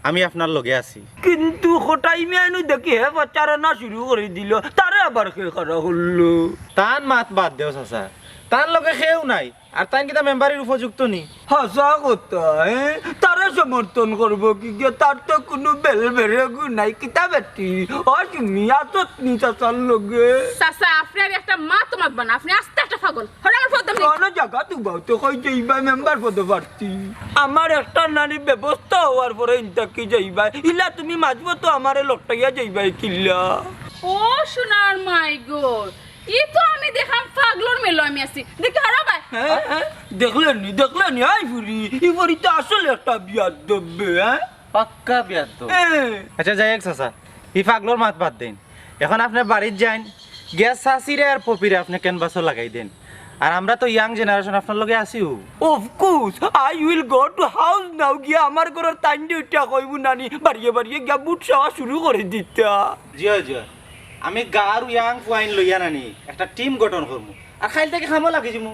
আমি আপনার লগে আছি। কিন্তু কটাই মিয়ানু দেখি হে প্রচারণা শুরু করি দিল, তারে আবার কে খাড়া করলো? তান মাত বাদ দেও চাচা, তান লগে কেউ নাই। আর তাইন কিতা মেম্বারির উপযুক্ত নি? হাছা কথা, এ? তারে সমর্থন করবো কিগিয়ে? তার তো কুনু বেল বেরেগু নাই। কিতা বেটি? ও তুমি আছো নি চাচার লগে? চাচা, আপনে আর একটা মাত মাতবা না, আপনে আস্তা একটা পাগল। হরে আমার ফোন তুমি। কোনো জাগাত উবাও তো কই যাইবায় মেম্বার পদপ্রার্থী? আমার একটা নানি ব্যবস্থা অওয়ার পরে ইনতাকি যাইবায়। ইলা তুমি মাঝপথো আমারে লটকাইয়া যাইবায় কিলা? ও সোনার মাই গো, ই তো আমি দেখাম পাগলর মেলো আমি আছি। দেখি হরো ভাই। হ্যাঁ, হ্যাঁ, দেখলে নি, দেখলে নি, আই ফুরি, ই ফুরি তো আসলে একটা বিয়াদব বে, হ্যাঁ? পাক্কা বিয়াদব। হ্যাঁ। আচ্ছা, যাই হোক চাচা, ই পাগলর মাত বাদ দেইন। এখন আপনে বাড়িত যাইন, গিয়া চাচিরে আর পপিরে আপনে ক্যানভাসো লাগাই দেইন। আর আমরা তো young generation, আপনার লগে আছিউ। Of course, I will go to house now, গিয়া আমার ঘরর তাইন দুইটা কইবো নানি, বাড়িয়ে বাড়িয়ে গিয়া বুট চাওয়া শুরু করি দিতা। জি অয়, জি অয়। আমি গাঁওর young পুয়াইন লইয়া নানি একটা team গঠন করমু, আর কাইল থাকি কামো লাগি যিমু।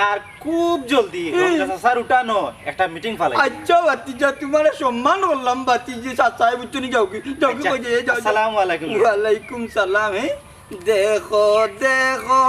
আর খুব জলদি হুম। রমজান চাচার উঠানো একটা meeting ফালাই। আচ্ছা ভাতিজা, তুমারে সম্মান করলাম ভাতিজি, চাচায় বুঝছো নি, যাওগি, যাওগি আচ্ছা, কই যে, যাও, যাও। আসসালামু আলাইকুম। ওয়ালাইকুম সালাম, হ্যাঁ? দেখো, দেখো,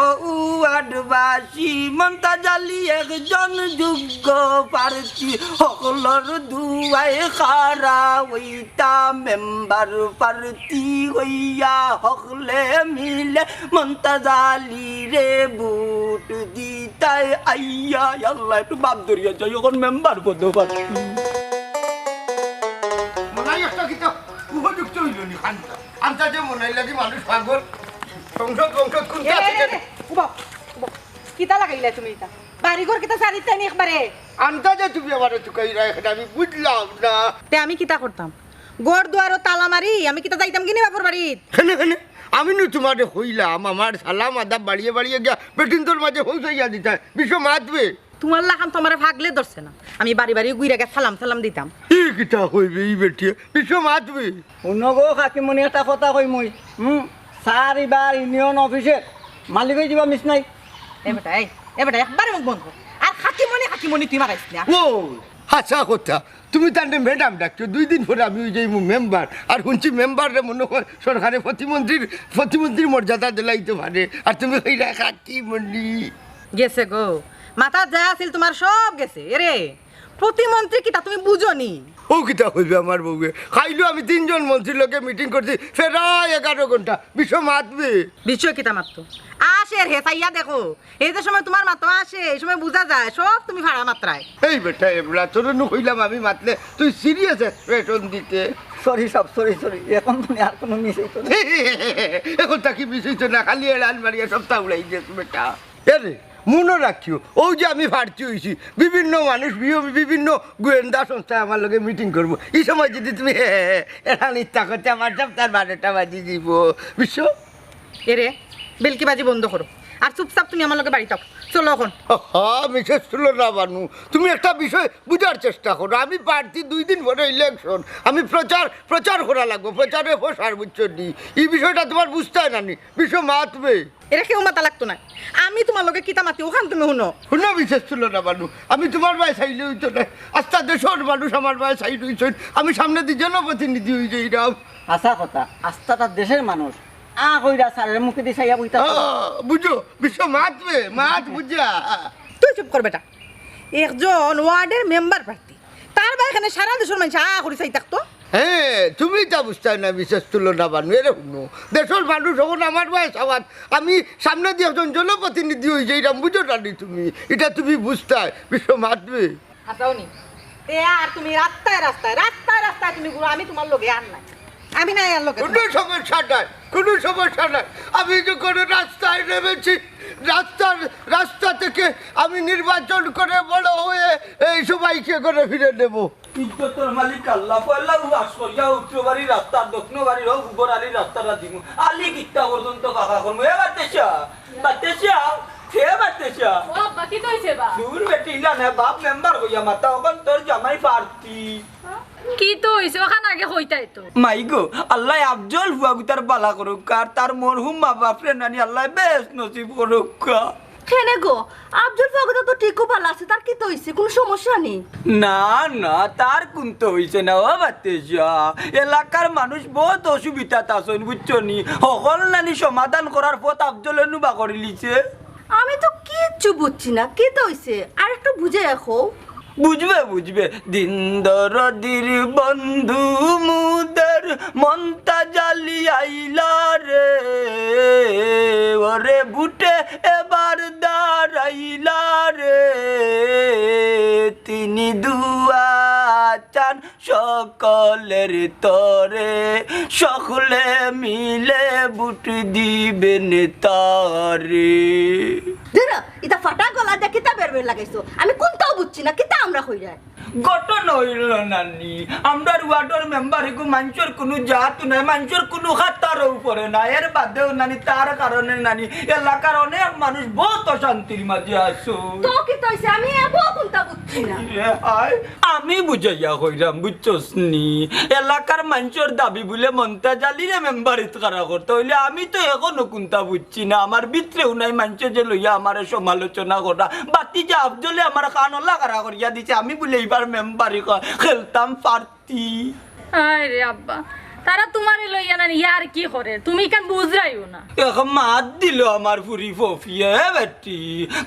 ওয়ার্ডবাসী, মন্তাজ আলী একজন যোগ্য প্রার্থী, হকলর দুয়ায় খাড়া অইতা মেম্বার প্রার্থী অইয়া, হকলে মিলে মন্তাজ আলীরে ভোট দিতায় আইয়া। আল্লাহ, একটু বাপ ধরিয়া যাই, এখন মেম্বার পদপ্রার্থী। মনাই একটা কিতা উপযুক্ত অইলো নি খানটা। আন্তাজে মনাই লাগি মানুষ পাগল। সংসদ, সংসদ কোনটা এ, এ, আছে এ, এ, উবাও, উবাও। কিতা লাগাইলা তুমি ইতা? বাড়িঘর কিতা ছাড়িতায় নি একবারে? আন্তাজে তুমি আমারে তুকাইরা এখানে, আমি বুঝলাম না। তে আমি কিতা করতাম? ঘর দুয়ারো তালা মারি, আমি কিতা যাইতাম গি নি বাপর বাড়িত? কেনে, কেনে? আমি নু তুমারে কইলাম, আমার সালাম আদাব বাড়িয়ে বাড়িয়ে গিয়া বেটিন্তর মাঝে পৌঁছাইয়া দিতায়। বিশ্ব মাতবে। তুমার লাখান তো আমারে পাগলে ধরছে না। আমি বাড়ি বাড়ি ঘুরিয়া গিয়া সালাম সালাম দিতাম। ই কিতা কইবে ই বেটিয়ে? বিশ্ব মাতবে। হুনো গো কাকিমুনি, একটা কথা কই মুই। হুম, স্যার ইবার ইউনিয়ন অফিসের মালিক অই যিবা মিস নাই। এ বেটা, এই, এ বেটা, একবারে মুখ বন্ধ কর। আর কাকিমুনি, কাকিমুনি তুই মারাইস না। ও, হাছা কথা। তুমি তানরে ম্যাডাম ডাকছো, দুই দিন পরে আমি অই যাইমু মেম্বার। আর হুনছি মেম্বাররে মনো কয় সরকারে প্রতিমন্ত্রীর, প্রতিমন্ত্রীর মর্যাদা দিলাইতে পারে। আর তুমি কইরা কাকিমুনি। গেছে গো, মাথাত যা আছিল তুমার সব গেছে। এরে, প্রতিমন্ত্রী কিতা তুমি বুঝো নি? ও কিতা কইবে আমার বউয়ে? কাইলউ আমি তিনজন মন্ত্রীর লগে মিটিং করছি, প্রায় এগারো ঘন্টা। বিশ্ব মাতবে। বিশ্ব কিতা মাততো? আসের হে, চাইয়া দেখো। এই যে সময় তুমার মাতো আসে, এই সময় বুঝা যায়, সব তুমি ফাড়া মাতরায়। এই বেটা, এবলা তোরে নু কইলাম আমি মাতলে তুই সিরিয়াস এক্সপ্রেশন দিতে। Sorry sub, sorry, sorry. এখন মানে আর কোনো মিস অইতো না। এখন থাকি মিস অইতো না, খালি এড়ান মারিয়া সবতা উড়াই দিস বেটা। এরে, মনো রাখিও, অউ যে আমি প্রার্থী অইছি, বিভিন্ন মানুষ, বি-, বিভিন্ন গোয়েন্দা সংস্থায় আমার লগে মিটিং করবো। ই সময় যদি তুমি এড়ান ইচ্ছা করতে, আমার সবতার বারোটা বাজি দিব। বিশ্ব? এরে, বেলকি বাজি বন্ধ করো। আর চুপচাপ তুমি আমার লগে বাড়িত আও। চলো এখন। আহা, মিসেস তুলনা বানু, তুমি একটা বিষয় বুঝার চেষ্টা করো। আমি প্রার্থী, দুই দিন পরে ইলেকশন, আমি প্রচার, প্রচার করা লাগবো, প্রচারে প্রসার, বুঝছো নি? ই বিষয়টা তুমার বুঝতায় না নি, বিশ্ব মাতবে। এরে কেউ মাতা লাগতো নায়। আমি তুমার লগে কিতা মাতি, অখান তুমি হুনো। হুনো, মিসেস তুলনা বানু, আমি তুমার বায় চাইলে অইতো নায়, আস্তা দেশর মানুষ আমার বায় চাই রইছইন, আমি সামনেদি জনপ্রতিনিধি অই যাইরাম। হাছা কথা, আস্তা তার দেশর মানুষ, আ কইরা স্যারের মুখেদি চাইয়া বইতা। আ, বুঝো, বিশ্ব মাতবে, মাত বুঝা। তুই চুপ কর বেটা। একজন ওয়ার্ডের মেম্বার প্রার্থী, তার বায় এখানে সারা দেশর মানুষ আ করি চাই থাকতো। হ্যাঁ, তুমি ইতা বুঝতায় না, মিসেস তুলনা বানু। এরে হুনো, দেশর মানুষ অখন আমার বায় চাওয়াত, আমি সামনেদি একজন জনপ্রতিনিধি অই যাইরাম, বুঝো না নি তুমি? ইটা তুমি বুঝতায়, বিশ্ব মাতবে। হাছাউ নি? তে আর তুমি রাস্তায় রাস্তায়, রাস্তায় রাস্তায় তুমি ঘুরো, আমি তুমার লগে আর নাই। আমি নাই আর লগে কুনু তুমার। সমস্যা নাই, কুনু সমস্যা নাই। আমি যখন রাস্তায় নেমেছি, রাস্তার, রাস্তা থেকে আমি নির্বাচন করে বড় হয়ে এই সবাইকে করে ফিরে নেব। ইজ্জতর মালিক আল্লাহ, পয়লা উবাস করিয়া উত্তর বাড়ির রাস্তা, দক্ষিণ বাড়ির হোক, উপর আলির রাস্তাটা দিমু। আলি কিত্তা পর্যন্ত ফাঁকা করমু। এ বাতেশা, বাতেশা, হে বাতেশা। ও আব্বা, কিতা অইছে বা? দূর বেটি, ইলা না, বাপ মেম্বার কইয়া মাতা, অখন তোর জামাই প্রার্থী। কিতা অইছে? অখান আগে কইতায় তো। মাই গো, আল্লায় আফজল ফুয়াগুতার বালা করউক্কা, আর তার মরহুম মা বাপরে নানি আল্লায় বেহেস্ত নসিব করউক্কা। কেনে গো? আফজল ফুয়াগুতা তো ঠিকউ বালা আছে, তার কিতা অইছে? কুনু সমস্যা নি? না, না, তার কুন্তা অইছে না, ও বাতেশা। এলাকার মানুষ বউত অসুবিধাত আছইন, বুঝছো নি? হকল নানি সমাধান করার পথ আফজলে নু বার করিলিছে। আমি তো কিচ্ছু বুঝছি না, কিতা অইছে? আর একটু বুঝাইয়া কও। বুঝবে, বুঝবে, দিন দরদির বন্ধু মুদের মন্তাজ আলী আইলা রে, ওরে ভোটে এবার দাঁড়াইলা রে, তিনি দুয়া চান সকলের তরে, সকলে মিলে ভোট দিবেন তারে। ধুরো, ইতা ফাটা গলা দিয়া কিতা বের বের লাগাইছো? আমি কুন্তাও বুঝছি না, কিতা আমরা কইরায়? ঘটনা অইলো নানি, আমরার ওয়ার্ডর মেম্বার ইগু মানষর কুনু জাত নাই, মানষর কুনু খাতারও পড়ে না। এর বাদেও নানি, তার কারণে নানি, এলাকার অনেক মানুষ বউত অশান্তির মাঝে আছো। তো কিতা অইছে? আমি এবো কুন্তা বুঝছি না। এ হায়, আমি বুঝাইয়া কইরাম, বুঝছস নি? এলাকার মানষর দাবি বুলে মন্তাজ আলীরে মেম্বারিত খাড়া করতা, অইলে আমি তো এখনো কুন্তা বুঝছি না। আমার ভিতরেও নাই মানষে যে লইয়া আমারে সমালোচনা করা। বাতিজা আফজলে আমার কান ওলা খাড়া করিয়া দিছে, আমি বুলে ইবার মেম্বারি খ-, খেলতাম পারতি। আয় রে আব্বা, তারা তুমারে লইয়া নানি ইয়ার্কি করের, তুমি ইখান বুঝরায়ও না। এক মাত দিল আমার ফুরি ফফিয়ে, এ বেটি।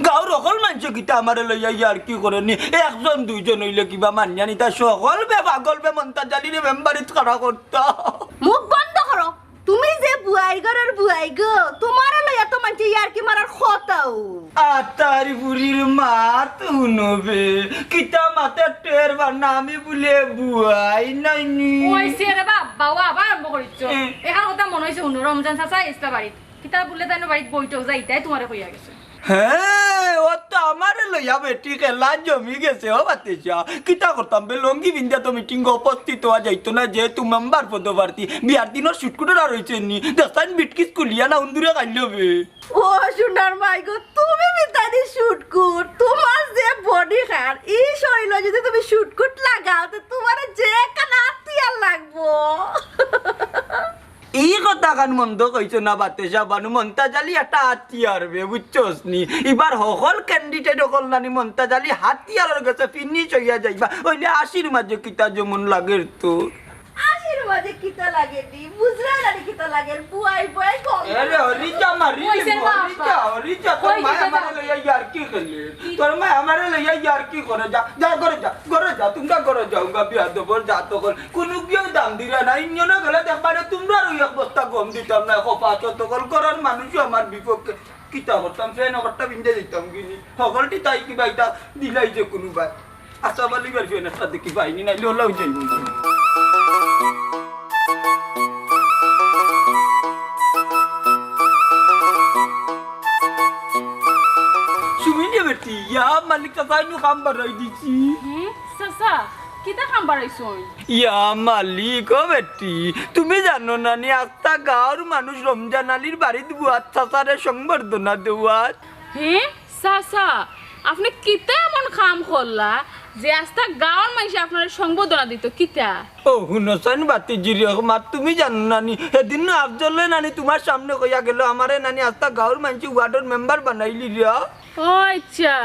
গাঁওর হকল মানষে কিতা আমারে লইয়া ইয়ার্কি করের নি? একজন দুইজন অইলে কিবা মানিয়া নিতা, সকল বে পাগল বে মন্তাজ আলীরে মেম্বারিত খাড়া করতা। মুখ বন্ধ করো। তুমি যে বুয়াই ঘরর বুয়াই গো, তুমারে লইয়া তো মানষে ইয়ার্কি মারার কথাও। আতার ফুরির মাত হুনবে, কিতা মাতে টের পার না, আমি বুলে বুয়াই নাইনি। অইছে রে বাবা, ও আবার আরম্ভ করিছ। এ। এখান কথা মনে অইছে হুনো, রমজান চাচা ইসলা বাড়িত। কিতা বুলে তাইন বাড়িত বৈঠক যাইতায় তুমারে কইয়া গেছে। হে, ও তো আমারে লইয়া বেটি খেলা জমি গেছে, ও বাতিজা। কিতা করতাম বে, লুঙ্গি পিন্দিয়া তো মিটিংও উপস্থিত অওয়া যাইতো না, যেহেতু মেম্বার পদপ্রার্থী। বিয়ার দিনর শুটকুটর আর অইছে নি, দেখছইন বিটকিস খুলিয়া না উন্দুরে খাইলো বে। ও সোনার মাই গো, তুমি বিতানি শুটকুট, তুমার যে বডি খান, ই শরীলো যদি তুমি শুটকুট লাগাও, তো তুমারে যে কানা তিয়ার লাগবো। ই কথাখান মন্দ কইছো না বাতিজা বানু, মন্তাজ আলী একটা হাতিয়ার বে, বুঝছস নি? ইবার হকল ক্যান্ডিডেট অকল নানি মন্তাজ আলী হাতিয়ারর গেছে ফিনিশ অইয়া যাইবা। অইলে আশির মাঝে কিতা যেমন লাগের তো। আশির মাঝে কিতা লাগে নি? বুঝরা নানি কিতা লাগের? বুয়াই বুয়াই গম। এরে হরিজা মারি, অইছে বাবা। হরিজা, হরিজা, তোর কই মায় দিতে আমারে যাও? লইয়া ইয়ার্কি খেলে। তোর মায় আমারে লইয়া ইয়ার্কি করে। যা, যা, ঘরে যা, ঘরে যা, তুমরা ঘরে যাও, গা বিয়াদবর জাত অকল। কুনু কেউ দাম দিরা না, ইঞ্জনে গেলে দেখবারে তুমরারও এক বস্তা গম দিতাম না, খোপা চতকল করার মানুষও আমার বিপক্ষে। কিতা করতাম, ফ্যান একটা পিন্দিয়া দিতাম কিনি, হকলটি তাই কিবা ইতা দিলাই যে কুনু ভাই। আচ্ছা, আবার লিবার ফ্যান একটা দেখি পাইনি, নাইলে ওলাও যাইব। সুমিনে বেটি, ইয়া মালিক চাচা, ইনু কাম বাড়াই দিছি। হুম, চাচা, কিতা কাম বাড়াইছইন? ইয়া মালিক, ও বেটি, তুমি জানো না নি, আস্তা গাঁওর মানুষ রমজান আলীর বাড়িত বুয়াত চাচারে সংবর্ধনা দেওয়াত? হে, চাচা, আপনে কিতা এমন কাম করলা যে আস্তা গাঁওর মানষে আপনারে সংবর্ধনা দিত? কিতা? ও, হুনছইন বাতিজির এক মাত, তুমি জানো না নি, হেদিন নু আফজলে নানি তুমার সামনে কইয়া গেল, আমারে নানি আস্তা গাঁওর মানষে ওয়ার্ডর মেম্বার বানাইলিরা। ও আচ্ছা,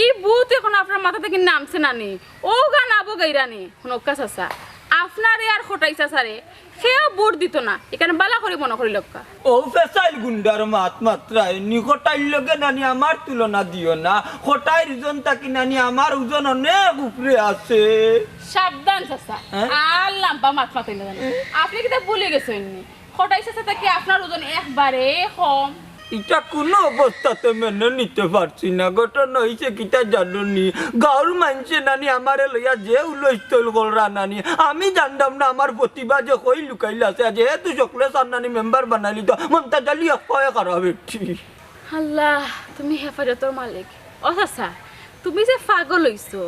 ই ভূত এখন আপনার মাথা থাকি নামছে নানি? ও গান আবো গাইরানি, হুনক্কা চাচা, আপনারে আর খটাই চাচারে কেউ ভোট দিত না, ইখান বালা করি মনো করি লক্কা। ও ফেসাইল গুন্ডার মাত মাতরায় নি, খটাইর লগে নানি আমার তুলনা দিও না, খটাইর ওজন থাকি নানি আমার ওজন অনেক উপরে আছে। সাবধান চাচা, হ্যাঁ? আর লাম্বা মাত মাতইন না জানি। আপনে কিতা ভুলি গেছইন নি? খটাই চাচা থাকি আপনার ওজন একবারে কম। ইটা কুনু অবস্থাতে মেনে নিতে পারছি না। ঘটনা অইছে কিতা জানো নি? গাঁওর মানষে নানি আমারে লইয়া যে হুলস্থুল কররা নানি, আমি জানতাম না আমার প্রতিভা যে কই লুকাইল আছে। আর যেহেতু সকলে চার নানি মেম্বার বানাইলি তো মন্তাজ আলী এক পায়ে খাড়া বেটি। আল্লাহ, তুমি হেফাজতর মালিক। ও চাচা, তুমি যে পাগল অইছো,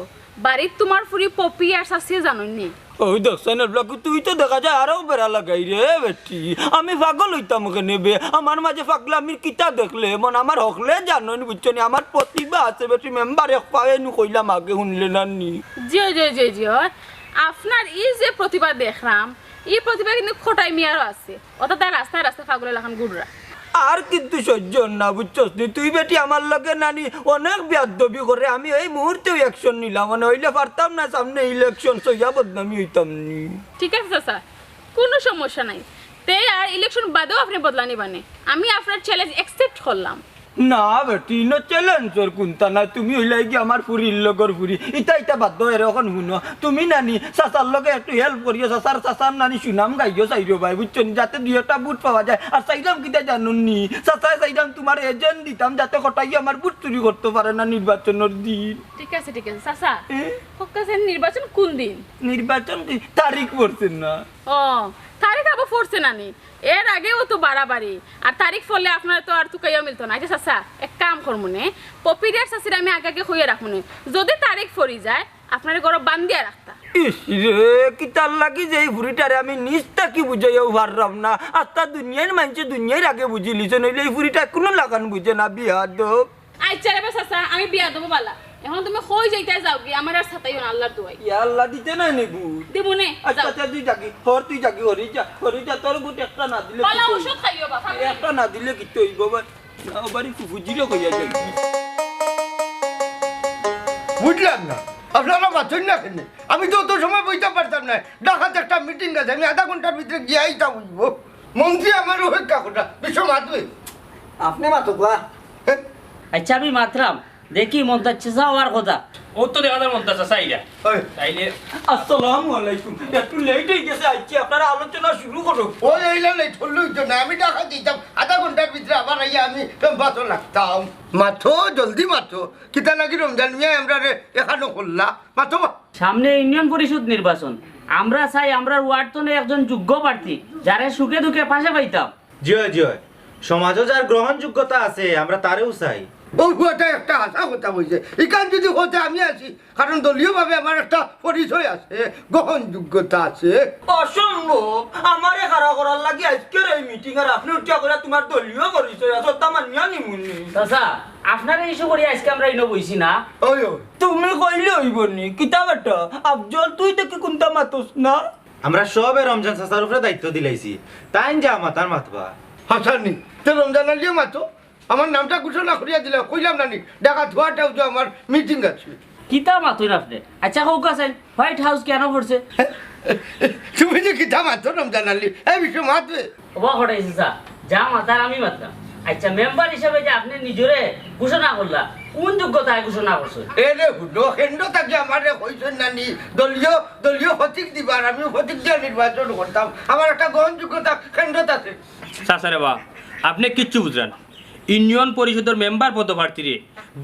বাড়িত তুমার ফুরি পপি আর চাচিয়ে জানইন নি? ওই দেখছইন, এবলা তুই তো দেখা যায় আরো বেড়া লাগাই রে বেটি। আমি পাগল অইতাম কেনে বে? আমার মাঝে পাগলামির কিতা দেখলে? মন আমার হকলে জানইন, বুঝছো নি? আমার প্রতিভা আছে বেটি, মেম্বার এক পায়ে নু কইলাম আগে হুনলে না নি। জি, জি, জি, জি, অয়। আপনার ই যে প্রতিভা দেখরাম, ই প্রতিভা কিন্তু খটাই মিয়ারও আছে। অর্থাৎ তাই রাস্তায় রাস্তায় পাগলের লাখান ঘুররা। আর কিন্তু সহ্য না, বুঝছস নি? তুই বেটি আমার লগে নানি অনেক বেয়াদবি করে, আমি এই মুহূর্তেউ action নিলাম, মানে অইলে পারতাম না, সামনে election সইয়া বদনামি অইতাম নি। ঠিক আছে চাচা, কুনু সমস্যা নাই। তে আর election বাদেও আপনে বদলা নিবা নে, আমি আপনার challenge accept করলাম। না বেটি, ইনো challenge-র কুন্তা নাই, তুমি অইলায় গি আমার ফুরির লগর ফুরি। ইতা ইতা বাদ দেও, এরে অখন হুনো। তুমি নানি চাচার লগে একটু help করিও, চাচার, চাচার নানি সুনাম গাইও চাইরো ভাই, বুঝছো নি? যাতে দুই একটা ভোট পাওয়া যায়। আর চাইরাম কিতা জানো নি? চাচায় চাইরাম তুমার agent দিতাম, যাতে কটাইয়ে আমার ভোট চুরি করতো পারে না নির্বাচনর দিন। ঠিক আছে, ঠিক আছে। চাচা, এ? কউক্কা চাইন নির্বাচন কুন দিন? নির্বাচন কি তারিখ পড়ছে না? ও, তারিখ আবার পড়ছে না নি? এর আগেও তো বাড়াবাড়ি। আর তারিখ পড়লে আপনারে তো আর তুকাইয়া মিলতো না। আচ্ছা চাচা, এক কাম করমুনে, পপিডিয়ার চাচিরে আমি আগে আগে কইয়া রাখমুনে, যদি তারিখ পড়ি যায়, আপনারে ঘরো বান্ধিয়া রাখতা। ইস রে, কিতার লাগি যে ই ফুরিটারে আমি নিজ থাকি বুঝাইয়াও পাররাম না। আস্তা দুনিয়ার মাইনষে দুনিয়ার আগে বুঝিলিছে, নইলে ই ফুরিটা কুনু লাখান বুঝে না, বিয়াদব। আইচ্ছা রে বা চাচা, আমি বিয়াদব বালা। অখন তুমি কই যাইতায় যাওগি, আমারে আর সাতাইও না, আল্লার দোয়াই। ইয়া আল্লা, দিতে নায় নি ভোট? দিমুনে, আচ্ছা, যাও। আচ্ছা, তুই যাগি, হর তুই যাগি, হরি যা, হরি যা, তোর ভোট একটা না দিলে বালা কিতা অইবো? ঔষধ খাইও বা, খাইও। একটা না দিলে কিতা অইবো বা? না, বাড়ি ফুফুজিরে কইয়া যাই। বুঝলাম না, আপনারা মাতইন না কেনে? আমি তো অত সময় বইতাম পারতাম নায়। ঢাকাত একটা meeting আছে, আমি আধা ঘন্টার ভিতরে গিয়া আইতাম অইবো। মন্ত্রী আমার অপেক্ষা কররা, বিশ্ব মাতবে। আপনে মাতউক্কা। আইচ্ছা, আমি মাতরাম, দেখি মন্তাজ চাচা অওয়ার কথা। অউ তো দেখা যার মন্তাজ চাচা আইরা। ওই। তাইলে আসসালামু আলাইকুম। একটু late অইগেছে, আইচ্ছি, আপনারা আলোচনা শুরু করো। ওই আইলা late করলে অইতো না, আমি ঢাকা যাইতাম, আধা ঘন্টার ভিতরে আবার আইয়া আমি ক্যাম্পাসো লাগতাম। মাতো, জলদি মাতো। কিতা নাকি রমজান মিয়া আমরারে এখানো করলা? মাতো বা। সামনে ইউনিয়ন পরিষদ নির্বাচন, আমরা চাই আমরার ওয়ার্ড তনে একজন যোগ্য প্রার্থী, যারে সুখে দুঃখে পাশে পাইতাম। জি অয়, জি অয়। সমাজো যার গ্রহণযোগ্যতা আছে, আমরা তারেউ চাই। অউ ফুয়াটা একটা হাছা কথা কইছে। ইখান যদি কও তে আমি আছি, কারণ দলীয়ভাবে আমার একটা পরিচয় আছে, গ্রহণযোগ্যতা আছে। অসম্ভব! আমারে খাড়া করার লাগি আইজকের এই meeting, আর আপনে উঠিয়া কইরা তুমার দলীয় পরিচয় আছে, অতা মানিয়া নিমুনে। চাচা, আপনারে issue করি আইজকে আমরা ইনো বইছি না। ওই, ওই। তুমি কইলে অইবো নি? কিতা বেটা? আফজল, তুই দেখি কুন্তা মাতস না? আমরা সবে রমজান চাচার উপরে দায়িত্ব দিলাইছি, তাইন যা মাতার মাতবা। হাছা নি, তে রমজান আলীয়ে মাতো, আমার নামটা ঘোষণা করিয়া দিলা, কইলাম না নি, ঢাকাত ওয়ার্ড হাউসো আমার meeting আছে। কিতা মাতইন আপনে? আইচ্ছা, কউক্কা চাইন, হোয়াইট হাউস কেনো পড়ছে? তুমি যে কিতা মাতো রমজান আলী, এই বিষয়ে মাতবে। ওবা কটাই চাচা, যা মাতার আমি মাতরাম। আইচ্ছা, মেম্বার হিসাবে যে আপনে নিজরে ঘোষণা করলা, কুন যোগ্যতায় ঘোষণা করছইন? এরে হুনো, কেন্দ্র থাকি আমারে কইছইন না নি, দলীয়, দলীয় প্রতীক দিবার, আমি প্রতীক দিয়া নির্বাচন করতাম। আমার একটা গ্রহণযোগ্যতা কেন্দ্রত আছে। চাচা রে বা, আপনে কিচ্ছু বুঝরা না। ইউনিয়ন পরিষদর মেম্বার পদপ্রার্থীরে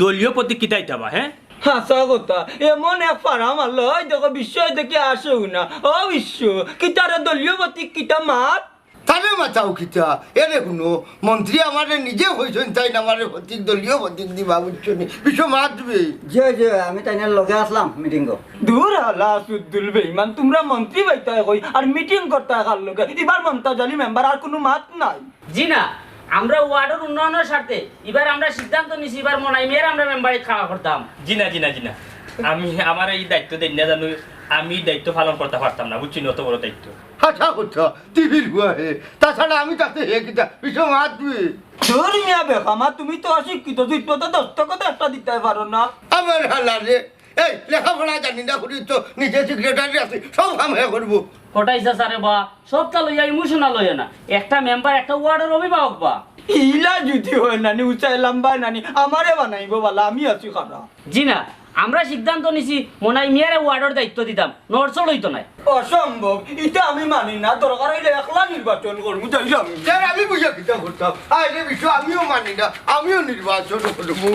দলীয় প্রতীক কিতা দিতা বা, হে? হাছা কথা, এমন এক ফাড়া মারলো, অউ দেখো, বিশ্বয়ে দেখি আসেউ না। ও বিশ্ব, কিতা রে দলীয় প্রতীক কিতা মাত? তারে মাতাও কিতা? এরে হুনো, মন্ত্রী আমারে নিজে কইছইন, তাইন আমারে প্রতীক, দলীয় প্রতীক দিবা, বুঝছো নি? বিশ্ব মাতবে। জি, জি, আমি তাইনর লগে আছলাম meeting-ও। দূর হালা, সুদ্দুল বেইমান, তুমরা মন্ত্রী বাইতায় কই, আর meeting করতায় কার লগে? ইবার মন্তাজ আলী মেম্বার, আর কুনু মাত নাই। জি না, আমরা ওয়ার্ডর উন্নয়নর স্বার্থে ইবার আমরা সিদ্ধান্ত নিছি, ইবার মনাই মিয়ারে আমরা মেম্বারিত খাড়া করতাম। জি না, জি না, জি না, আমি, আমারে ই দায়িত্ব দেইন না জানো, আমি ই দায়িত্ব পালন করতাম পারতাম না, বুঝছো নি, অত বড় দায়িত্ব। হাছা কথা, টিভির ফুয়া হে, তাছাড়া আমি থাকতে হে কিতা, বিশ্ব মাতবে। দূর মিয়া বেকামা, তুমি তো অশিক্ষিত, জুইত মতো দস্তখত একটা দিতায় পারো না। আমার হালারে, এই লেখাপড়া জানি না, করি তো নিজে সেক্রেটারি আছি, সব কাম হে করবো। কটাই চাচা রে বা, সবটা লইয়া emotional অইও না। একটা মেম্বার একটা ওয়ার্ডর অভিভাবক বা। ইলা যদি হয় নানি, উচায় লাম্বায় নানি, আমারে বানাইবো বালা, আমি আছি খাড়া। জি না, আমরা সিদ্ধান্ত নিছি মনাই মিয়ারে ওয়ার্ডর দায়িত্ব দিতাম, নড়চড় অইতো নায়। অসম্ভব, ইতা আমি মানি না, দরকার অইলে একলা নির্বাচন করমু, যাইরাম। স্যার, আমি বুঝা কিতা করতাম? আরে বিশ্ব, আমিও মানি না, আমিও নির্বাচন করমু।